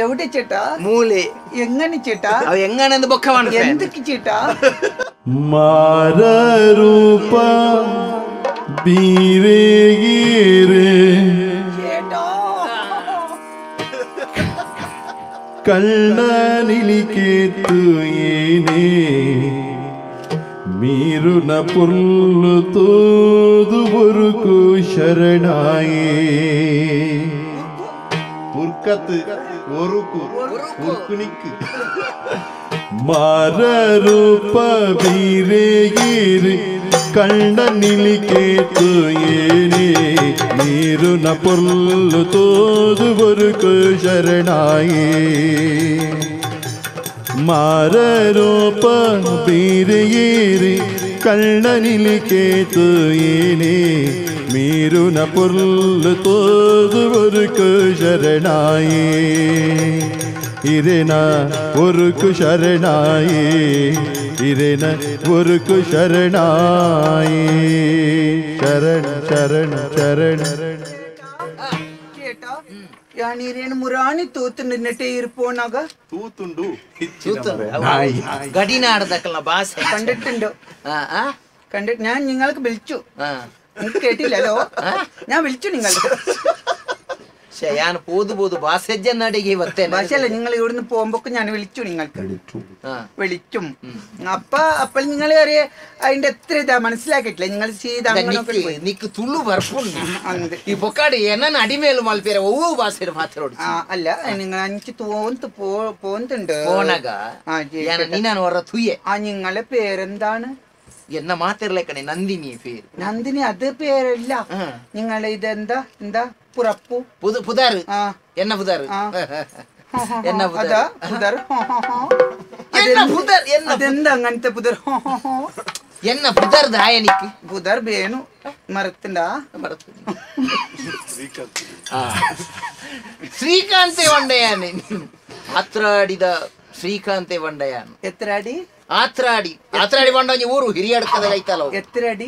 എവിടെ ചേട്ടാ ಮೂಲೆ എങ്ങനെ ചേട്ടാ ಅವು ಹೆಂಗണെന്ന് ಬೊಕ್ಕವನು എന്തൊക്കെ ചേട്ടാ ಮಾರೂಪ ಬೀರೇಗೀರೆ ചേട്ടാ ಕಳ್ಳನಿಲಿಕೇತು ಏನೇ ಮೀರುನ ಪುಲ್ಲು ತೋದು ಬುರುಕು ಶರಣಾಯೇ ಉರ್ಕತ್ ಒರುಕು ಉರ್ಕುನಿಕ್ಕು ಮಾರೂಪ ಬೀರೇಗೀರೆ ಕಣ್ಣನಿಲಿಕೇತು ಏನೇ ನೀರುನ ಪೊಲ್ಲು ತೋದು ಬರುಕು ಶರಣಾಯೇ ಮಾರೂಪ ಬೀರೇಗೀರೆ ಕಣ್ಣನಿಲಿಕೇತು ಏನೇ ಮೀರುನ ಪೊಲ್ಲು ತೋದು ಬರುಕು ಶರಣಾಯೇ ಇರೆನ ಒರುಕು ಶರಣಾಯೇ ಇರೆನ ಒರುಕು ಶರಣಾಯೇ ಶರಣ ಶರಣ ಶರಣ ചേട്ടാ ഞാൻ ഇരേണ് മുറാണി തൂത്തുണ്ട് ഇരിപ്പോണാക തൂത്തുണ്ടു ಗಡಿನಾಡದಕ್ಕಲ್ಲ ಭಾಷೆ കണ്ടിട്ടുണ്ടോ കണ്ടിട്ട് ഞാൻ നിങ്ങൾക്ക് വിളിച്ചു നിങ്ങൾക്ക് കേട്ടില്ലല്ലോ ഞാൻ വിളിച്ചു നിങ്ങൾക്ക് ഞാൻ പോതു പോതു ഭാഷ ഭാഷയല്ല നിങ്ങൾ ഇവിടുന്ന് പോകുമ്പോ ഞാൻ വിളിച്ചു നിങ്ങൾക്ക് വിളിക്കും. അപ്പ അപ്പോൾ നിങ്ങൾ അറിയ അതിന്റെ എത്ര ഇതാ മനസ്സിലാക്കിയിട്ടില്ല നിങ്ങൾ ചെയ്ത നിക്ക് തുള്ളു വർപ്പുണ്ട് ഈ പൊക്കാട് എന്നാ അടിമേൽ മൽപ്പേര ഓ ഭാഷയുടെ പാത്രോട് അല്ല നിങ്ങൾ അഞ്ച് തോന്ത് പോന്തുണ്ട് ആ നിങ്ങളെ പേരെന്താണ്? എന്ന മാത്രല്ലേ നന്ദിനി പേര്. നന്ദിനി അത് പേരല്ല. നിങ്ങളെ ഇതെന്താ എന്താ പുറപ്പു പുതാറ് എന്ന പുതാറ് എന്ന പുതാർ അതെന്താ അങ്ങനത്തെ പുതർ? എന്ന പുതർ ദായനിക്ക് പുതർ വേണു മരത്തിന്റെ ശ്രീകാന്തെ വണ്ടയാന് ആത്രാടിದ ಶ್ರೀಕಾಂತೆ ಬಂಡಯಾನ್. ಎತ್ತರ ಅಡಿ? ಆತ್ರಾಡಿ ಆತ್ರಾಡಿ ಬಂಡ ಊರು ಹಿರಿಯಡ್ಕದ ಐತಲ್ಲ. ಎತ್ತರ ಅಡಿ?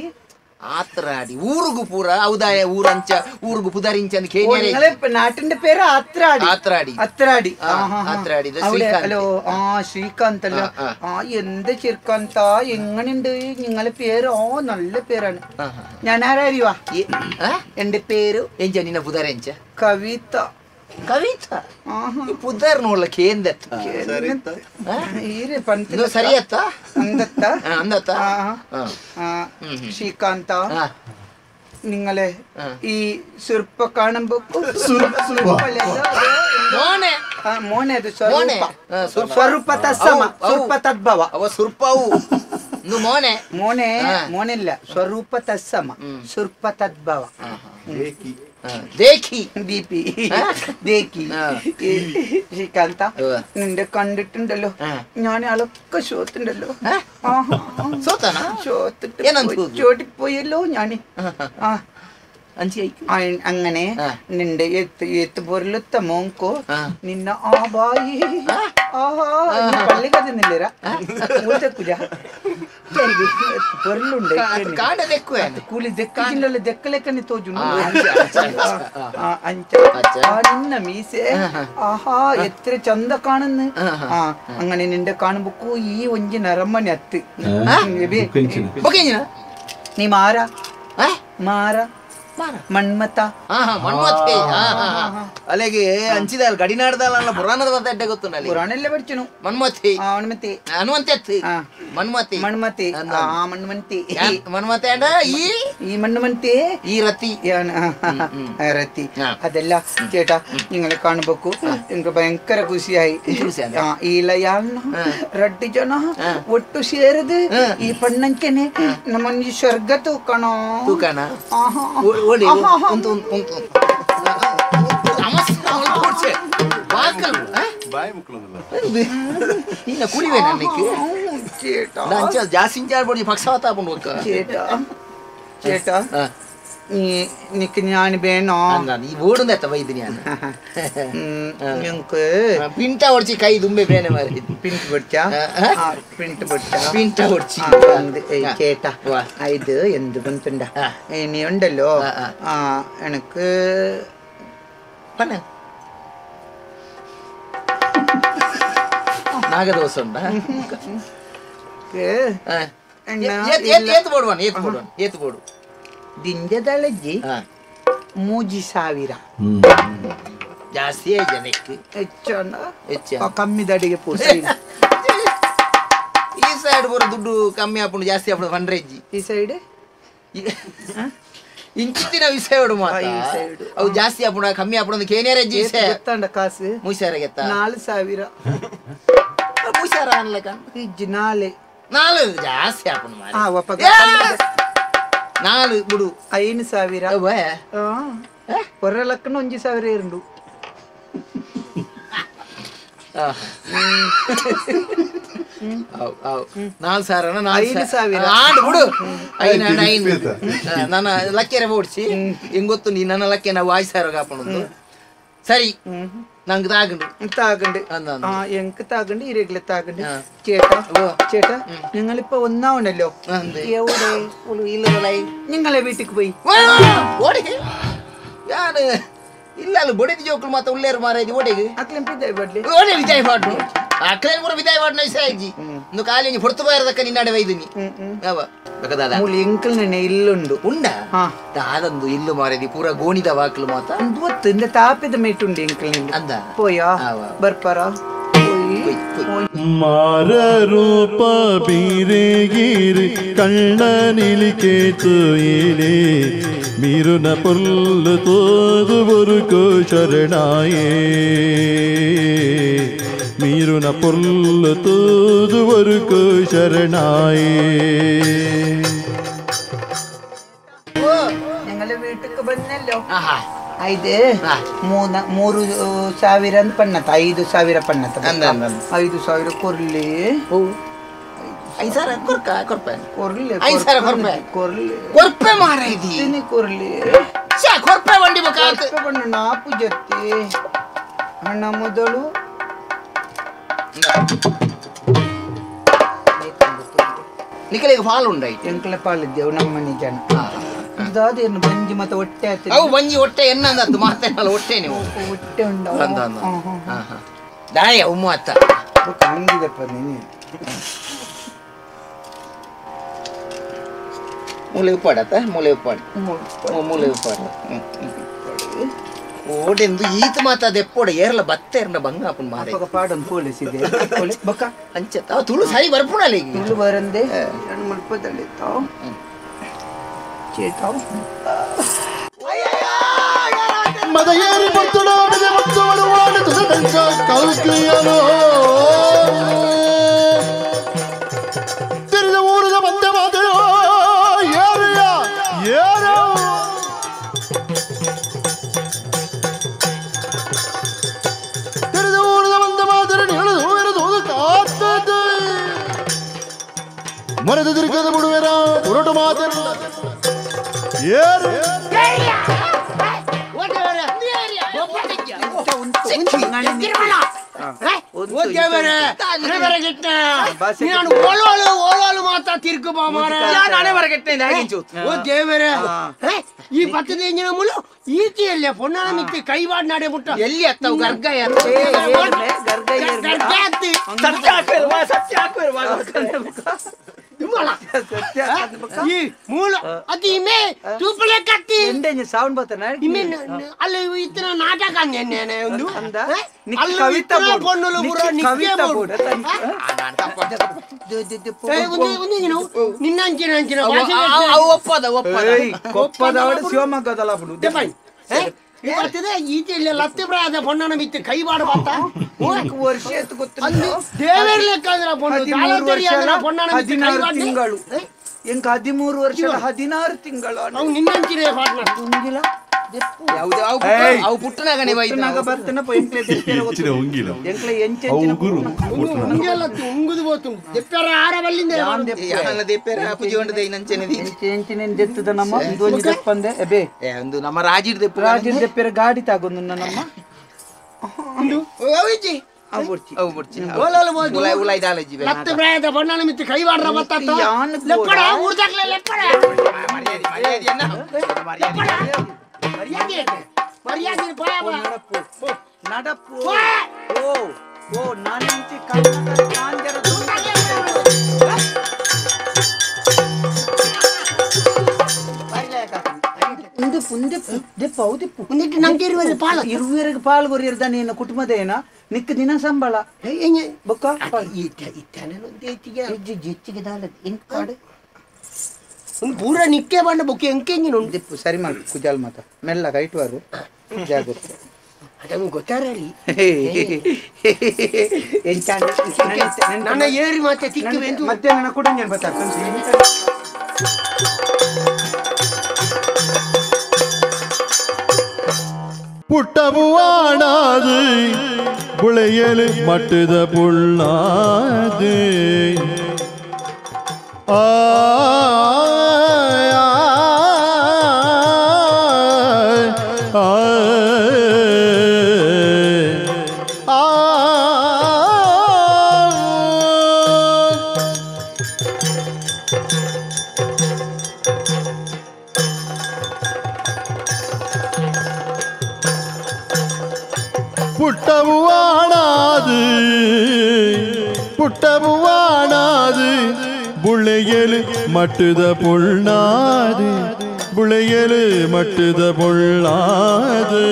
ಆತ್ರಾಡಿ ಊರುಗು ಪೂರ ಔದಾಯ ಊರಂಚ ಊರುಗು ಪುದರಿಂಚ ಅಂತ ಕೇಳಿ. നാട്ടിന്റെ പേര് ആത്രാടി. ആത്രാടി ആത്രാടി ആത്രാടി. ഹലോ ആ ശ്രീകാന്ത് അല്ലോ. ആ എന്ത് ശ്രീകാന്ത എങ്ങനെയുണ്ട് നിങ്ങളെ പേര്? ഓ നല്ല പേരാണ്. ഞാൻ ആരാ? എന്റെ പേര് ಎಂಚ ನಿನ್ನ ಪುದರ್ ಎಂಚ? കവിത. ಕವಿತ ಪುದರ್ನೋಳ ಕೇಂದತ್ತ ಸರಿಯತ್ತ ಅಂದತ್ತ ಅಂದತ್ತ. ശ്രീകാന്ത നിങ്ങളെ ഈ സുർപ്പ കാണുമ്പോ മോനെ അത് സ്വരൂപ സ്വരൂപ തത്സമ സുർപ്പ തദ്ഭവ ಅವ ಸುರ್ಪವು ಮೋನೆ ಮೋನೆ ಮೋನೆಲ್ಲ ಸ್ವರೂಪ ತತ್ಸಮ ಸುರ್ಪ ತದ್ಭವ ദേഖി ദീപി ദേഖി ശ്രീകാന്ത നിന്റെ കണ്ടിട്ടുണ്ടല്ലോ ഞാൻ അളൊക്കെ ഷോത്തുണ്ടല്ലോ ചോട്ടിപ്പോയല്ലോ ഞാൻ അങ്ങനെ നിന്റെ എത്ത് പൊരുളുത്ത മോങ്കോ നിന്ന ആ ബായി ആഹാ പള്ളി കഥന്നില്ലരാ പൊരുളുണ്ട് കൂലി ദെക്കില്ലല്ലോ ദെക്കലേക്കന്നെ തോജുന്നു നിന്ന മീസേ ആഹാ എത്ര ചന്ത കാണുന്നു. ആ അങ്ങനെ നിന്റെ കാണുമ്പോ ഈ ഒഞ്ചി നരമ്മണി അത്ത് നീ മാറാ മാറാ ಮನ್ಮಥ ಮನ್ಮಥೆ ಅಲ್ಲಿಗೆ ಅಂಚಿದಾಲ್ ಗಡಿನಾಡದಾಲ ಪುರಾಣದ ಅಡ್ಡೆ ಗೊತ್ತು ಪುರಾಣ ಎಲ್ಲ പഠിച്ചു ಮನ್ಮಥೆ ಹನುಮಂತೆ ಹನುಮಂತೆ ಮನ್ಮಥೆ ಮನ್ಮಥೆ ಆ ಮನ್ಮಂತೆ ಮನ್ಮಥೆ ಅಂಡ ಈ ಈ ಮನ್ಮಂತೆ ಈ ರತಿ ರತಿ ಅದೆಲ್ಲ ചേട്ടാ നിങ്ങളെ കാണുമ്പോക്കു എനിക്ക് ഭയങ്കര ಖುಷಿಯಾയി. ಈ ರಡ್ಡಿ ಜನ ಒಟ್ಟು ಸೇರಿದು ಈ ಪಣ್ಣಂಕೆನೆ ನಮ್ಮನ್ನ ಈ ಸ್ವರ್ಗ ತೂಕಣ ತೂಕಣ ചേട്ടാ നിക്ക് ഞാൻ വേണോ ഓടുന്ന വൈദ്യ ഞങ്ങക്ക് ಪಿಂಟ ಹೊಡ್ಚಿ ಕೈ ದುಂಬೆ ಬೇನೆ ಮಾರಿ ಪಿಂಟ್ പൊടിച്ചാ ಪಿಂಟ್ പൊടിച്ചാ ಪಿಂಟ ಹೊಡ್ಚಿ ചേട്ടാ ഇത് എന്ത് ബന്ധുണ്ട ഇനി ഉണ്ടല്ലോ. ആ എനക്ക് നാഗദോശ ഉണ്ടാ ಏತ್ ಬೋಡುವನ್ ಏತ್ ಬೋಡುವನ್ ಏತ್ ಬೋಡು ದಿಂಜದಳಜ್ಜಿ 3000 ಜಾಸ್ತಿ ಜನಕ್ಕೆ ಹೆಚ್ಚ ಕಮ್ಮಿ ದಡಿಗೆ ಪೋಸ ಈ ಸೈಡ್ ಬರೋ ದುಡ್ಡು ಕಮ್ಮಿ ಆಪುಂಡು ಜಾಸ್ತಿ ಆಪುಂಡು ಫಂಡ್ರೆಜ್ಜಿ ಈ ಸೈಡ್ ಇಂಚಿನ ವಿಷಯ ಮಾತ್ರ ಅವು ಜಾಸ್ತಿ ಆಪುಂಡ ಕಮ್ಮಿ ಆಪುಂಡು ಕೇನಿಯರೆಜ್ಜಿ ವಿಷಯ ಗೊತ್ತಂಡ ಕಾಸು 3000 ಗೆತ್ತ 4000 3000 ಅನ್ಲಕ ಇಜ್ಜಿ ನಾಳೆ ನಾಲು ಜಾಸ್ತಿ ಆಪುಂಡು ಮಾರೆ ನಾಲು ಬಿಡು 5000 ಒರ ಲಕ್ಕನ 1000 ಇರುಂಡು 4000 5000 ಆಂಡ್ ಬಿಡು 5 ನನ್ನ ಲಕ್ಕೆರೆ ಓಡಿಸಿ ಹೆಂಗ್ ಗೊತ್ತು ನೀ ನನ್ನ ಲಕ್ಕೆ ನಾವು 5000 ಕಾಪಣದು ಸರಿ ನಂಗೆ ತಾಗಂಡು താകണ്ട് എനിക്ക് താകണ്ട് ഇരകളെ താകണ്ട്. ചേട്ടാ ചേട്ടാ നിങ്ങളിപ്പോ ഒന്നാവണല്ലോ എവിടെ നിങ്ങളെ വീട്ടിക്ക് പോയി ಯಾರು ಇಲ್ಲ ಅಲ್ಲಿ ಬಡಿದ ಜೋಕ್ಲು ಮಾತ್ರ ಉಳ್ಳೇರು ಮಾರಾಯ್ತು ಓಡೆಗೆ ಅಕ್ಲೇನ್ ಬಿದ್ದಾಯ್ ಬಾಡ್ಲಿ ಓಡೆ ವಿದಾಯ್ ಬಾಡ್ಲು ಅಕ್ಲೇನ್ ಕೂಡ ವಿದಾಯ್ ಬಾಡ್ನ ವಿಷಯ ಅಜ್ಜಿ ಇನ್ನು ಕಾಲಿ ಹೊಡ್ತು ಬಾರದಕ್ಕ ನಿನ್ನಾಡೆ ವೈದಿನಿ ಅವ ಬೇಕಾದ ಮೂಲಿ ಎಂಕಲ್ ನೆನೆ ಇಲ್ಲುಂಡು ಉಂಡ ದಾದಂದು ಇಲ್ಲು ಮಾರೇದಿ ಪೂರ ಗೋಣಿದ ವಾಕ್ಲು ಮಾತ ಗೊತ್ತು ಇಂದ ತಾಪಿದ ಮೇಟುಂಡು ಎಂಕಲ್ ನಿಂದು ಅಂದ ಪೋಯಾ ಬರ್ಪಾರ ಮಾರ ರೂಪ ಬೀರೆಗಿರಿ ಕಣ್ಣನಿಲಿಕೆ ತುಯಿಲೆ ಮೀರುನ ಪೊಲ್ಲು ತೋದು ಬೊರುಕು ಶರಣಾಯೇ ಮೀರುನ ಪೊಲ್ಲು ತೋದು ಬೊರುಕು ಶರಣಾಯೇ. ഞങ്ങളെ വീട്ടിക്ക് വന്നല്ലോ. ഇത് 3000 ಪಣ್ಣತ್ತ 5000 ಪಣ್ಣತ್ತ 5000 ಕೊರ್ಲಿ 5000 ಕೊರ್ಕ ಕೊರ್ಪೆ ಕೊರ್ಲಿ 5000 ಕೊರ್ಪೆ ಕೊರ್ಲಿ ಕೊರ್ಪೆ ಮಾರೈದಿ ಕೊರ್ಲಿ ಛೆ ಕೊರ್ಪೆ ವಂಡಿ ಬಕಾತ್ ಕೊರ್ಪೆ ಬಣ್ಣ ನಾಪು ಜತ್ತಿ ಹಣ ಮೊದಲು ನಿಕಲಿಗೆ ಪಾಲು ಉಂಡಾಯ್ತು ಎಂಕಲ ಪಾಲಿದ್ದೆವು ನಮ್ಮನೆ ಜನ ದಾದೇನು ಬಂಜಿ ಮತ್ತೆ ಹೊಟ್ಟೆ ಆಯ್ತು ಅವು ಬಂಜಿ ಹೊಟ್ಟೆ ಎನ್ನಂದದ್ದು ಮಾತೇನಲ್ಲ ಹೊಟ್ಟೆ ನೀವು ಹೊಟ್ಟೆ ಉಂಡ ದಾಯ ಉಮ್ಮ ಅತ್ತ ಹಂಗಿದಪ್ಪ ನೀನು ಮೂಲೆ ಉಪ್ಪಾಡತ್ತ ಮೂಲೆ ಉಪ್ಪಾಡು ಮೂಲೆ ಉಪ್ಪಾಡು ಓಡೆಂದು ಈತ ಮಾತ ದೆಪ್ಪೋಡ ಏರ್ಲ ಬತ್ತ ಏರ್ನ ಬಂಗ ಅಪ್ಪನ ಮಾರೆ ಪಾಡೊಂದು ಪೊಲೀಸ್ ಇದೆ ಬಕ್ಕ ಅಂಚ ತುಳು ಸರಿ ಬರ್ಪುಣಲ್ಲ ಈಗ ತುಳು ಬರಂದೆ ಮುಲ್ಪದಲ್ಲಿ ತಾವು ಮದಯೇರಿ ಪರ್ತುಡಾಡಿದೆ ಮತ್ತು ಬಡವಾಡಿ ತುಸದಂಚ ಕಲ್ಕಿಯನು ತಿರಿದ ಊರಿದ ಮೊರೆದು ತಿರುಗದ ಬಿಡುವೆರ ಉರಟು ಮಾತೆರ್ಲ ಏರು ಈ ಪತ್ತದ ಎಂಜಿನ ಮುಳು ಈಚೆಯಲ್ಲೇ ಪೊನ್ನನ ಮಿತ್ತಿ ಕೈವಾಡ್ ನಾಡೆ ಮುಟ್ಟ ಎಲ್ಲಿ ಅತ್ತವು ಗರ್ಗಯ ಈ ಮೂಲ ಅದು ಇಮೆ ತೂಪಲೆ ಕಟ್ಟಿ ಸೌಂಡ್ ಬರ್ತಾನೆ ಅಲ್ಲಿ ಇತ್ತಿನ ನಾಟಕ ಅಂದೆ ಒಂದು ಕವಿತಾ ಪೊನ್ನುಲು ಪೂರ ಕವಿತಾ ನಿನ್ನ ಅಂಚಿನ ಅಂಚಿನ ಒಪ್ಪದ ಒಪ್ಪದ ಕೊಪ್ಪದವಡು ಶಿವಮೊಗ್ಗದಲ್ಲ ಬರ್ತದೆ ಈಚೆ ಇಲ್ಲ ಲತ್ತಿ ಪ್ರಾಯದ ಪೊನ್ನನ ಮಿತ್ತಿ ಕೈವಾಡ ಬರ್ತಾ ವರ್ಷ ದೇವರ ಲೆಕ್ಕ ಅಂದ್ರೆ ಪೊಣ್ಣು ಪೊನ್ನನ ಹದಿನಾರು ತಿಂಗಳು ಎಂಕ 13 ವರ್ಷ 16 ತಿಂಗಳು ಅವು ನಿನ್ನಂಚಿನ ಉಂಗಿಲ ಅವು ಪುಟ್ಟನಾಗನೆ ಪುಟ್ಟನಾಗ ಬರ್ತನ ಎಂಕ್ಲೆ ಉಂಗಿಲ ಎಂಕ್ಲೆ ಎಂಚೆಂಚಿನ ಉಗುರು ಉಂಗಿಲ ಉಂಗುದು ಬೋತು ದೆಪ್ಪರ ಆರ ಬಲ್ಲಿಂದ ಯಾನ ದೆಪ್ಪರ ಪೂಜೆ ಹೊಂಡದೆ ನಂಚೆನೆ ಎಂಚೆಂಚಿನ ದೆತ್ತದ ನಮ್ಮ ಇಂದು ಒಂಜಿ ದೆಪ್ಪಂದೆ ಎಬೆ ಏ ಒಂದು ನಮ್ಮ ರಾಜಿರ್ ದೆಪ್ಪ ರಾಜಿರ್ ದೆಪ್ಪರ ಗಾಡಿ ತಾಗೊಂದು ನಮ್ಮ ಉಂದು ಅವಿಜಿ ಅವು ಬುರ್ಚಿ ಅವು ಬುರ್ಚಿ ಓಲೋಲ ಉಲಾಯ್ ಉಲಾಯ್ ದಾಲಜಿ ಲತ್ತ ಪ್ರಾಯದ ಬಣ್ಣನ ಮಿತ್ತಿ ಕೈವಾಡ್ರ ಬತ್ತತ್ತ ಲೆಪ್ಪಡ ಊರ್ದಾಕ್ಲೆ ಲೆಪ್ಪಡ ಮರ್ಯಾದೆ ಮರ್ಯಾದೆ ಅನ್ನ ಮರ್ಯಾದೆ ಮರ್ಯಾದೆ ಮರ್ಯಾದೆ ಪಾಯ ನಡಪು ನಡಪು ಓ ಓ ನಾನೆಂಚಿ ಕನ್ನಡ ಕಾಂಜರ ಇರುವೆರೆಗ್ ಪಾಲ್ ಕೊರಿಯರ್ದ ನಿನ್ನ ಕುಟುಂಬದ ಏನ ನಿಕ್ಕ ದಿನ ಸಂಬಳ ಬೊಕ್ಕ ಪೂರ ನಿಕ್ಕೆ ಬಂಡ ಬೊಕ್ಕೆ ಎಂಕೆಂಜಿನ ಉಂಟು ಸರಿ ಮಾಡಿ ಕುಜಾಲ್ ಮಾತ ಮೆಲ್ಲ ಕೈಟುವರು ಜಾಗ್ರತೆ ಗೊತ್ತಾರಲಿ ನನ್ನ ಏರಿ ಮಾತೆ ತಿಕ್ಕುವೆಂದು ಮಧ್ಯಾಹ್ನ ಕುಡಂಜನ್ ಬರ್ತಾರೆ. ಪುಟ್ಟಬುವಾಣಾದು ಬುಳೆಯಲು ಮಟ್ಟದ ಪುಳ್ಳಾದು ಆ ಪುಟ್ಟಬುವಾಣಾದು ಪುಟ್ಟಬುವಾಣಾದು ಬುಳೆಯಲು ಮಟ್ಟದ ಪೊಳ್ಳಾದು ಬುಳೆಯಲು ಮಟ್ಟದ ಪೊಳ್ಳಾದು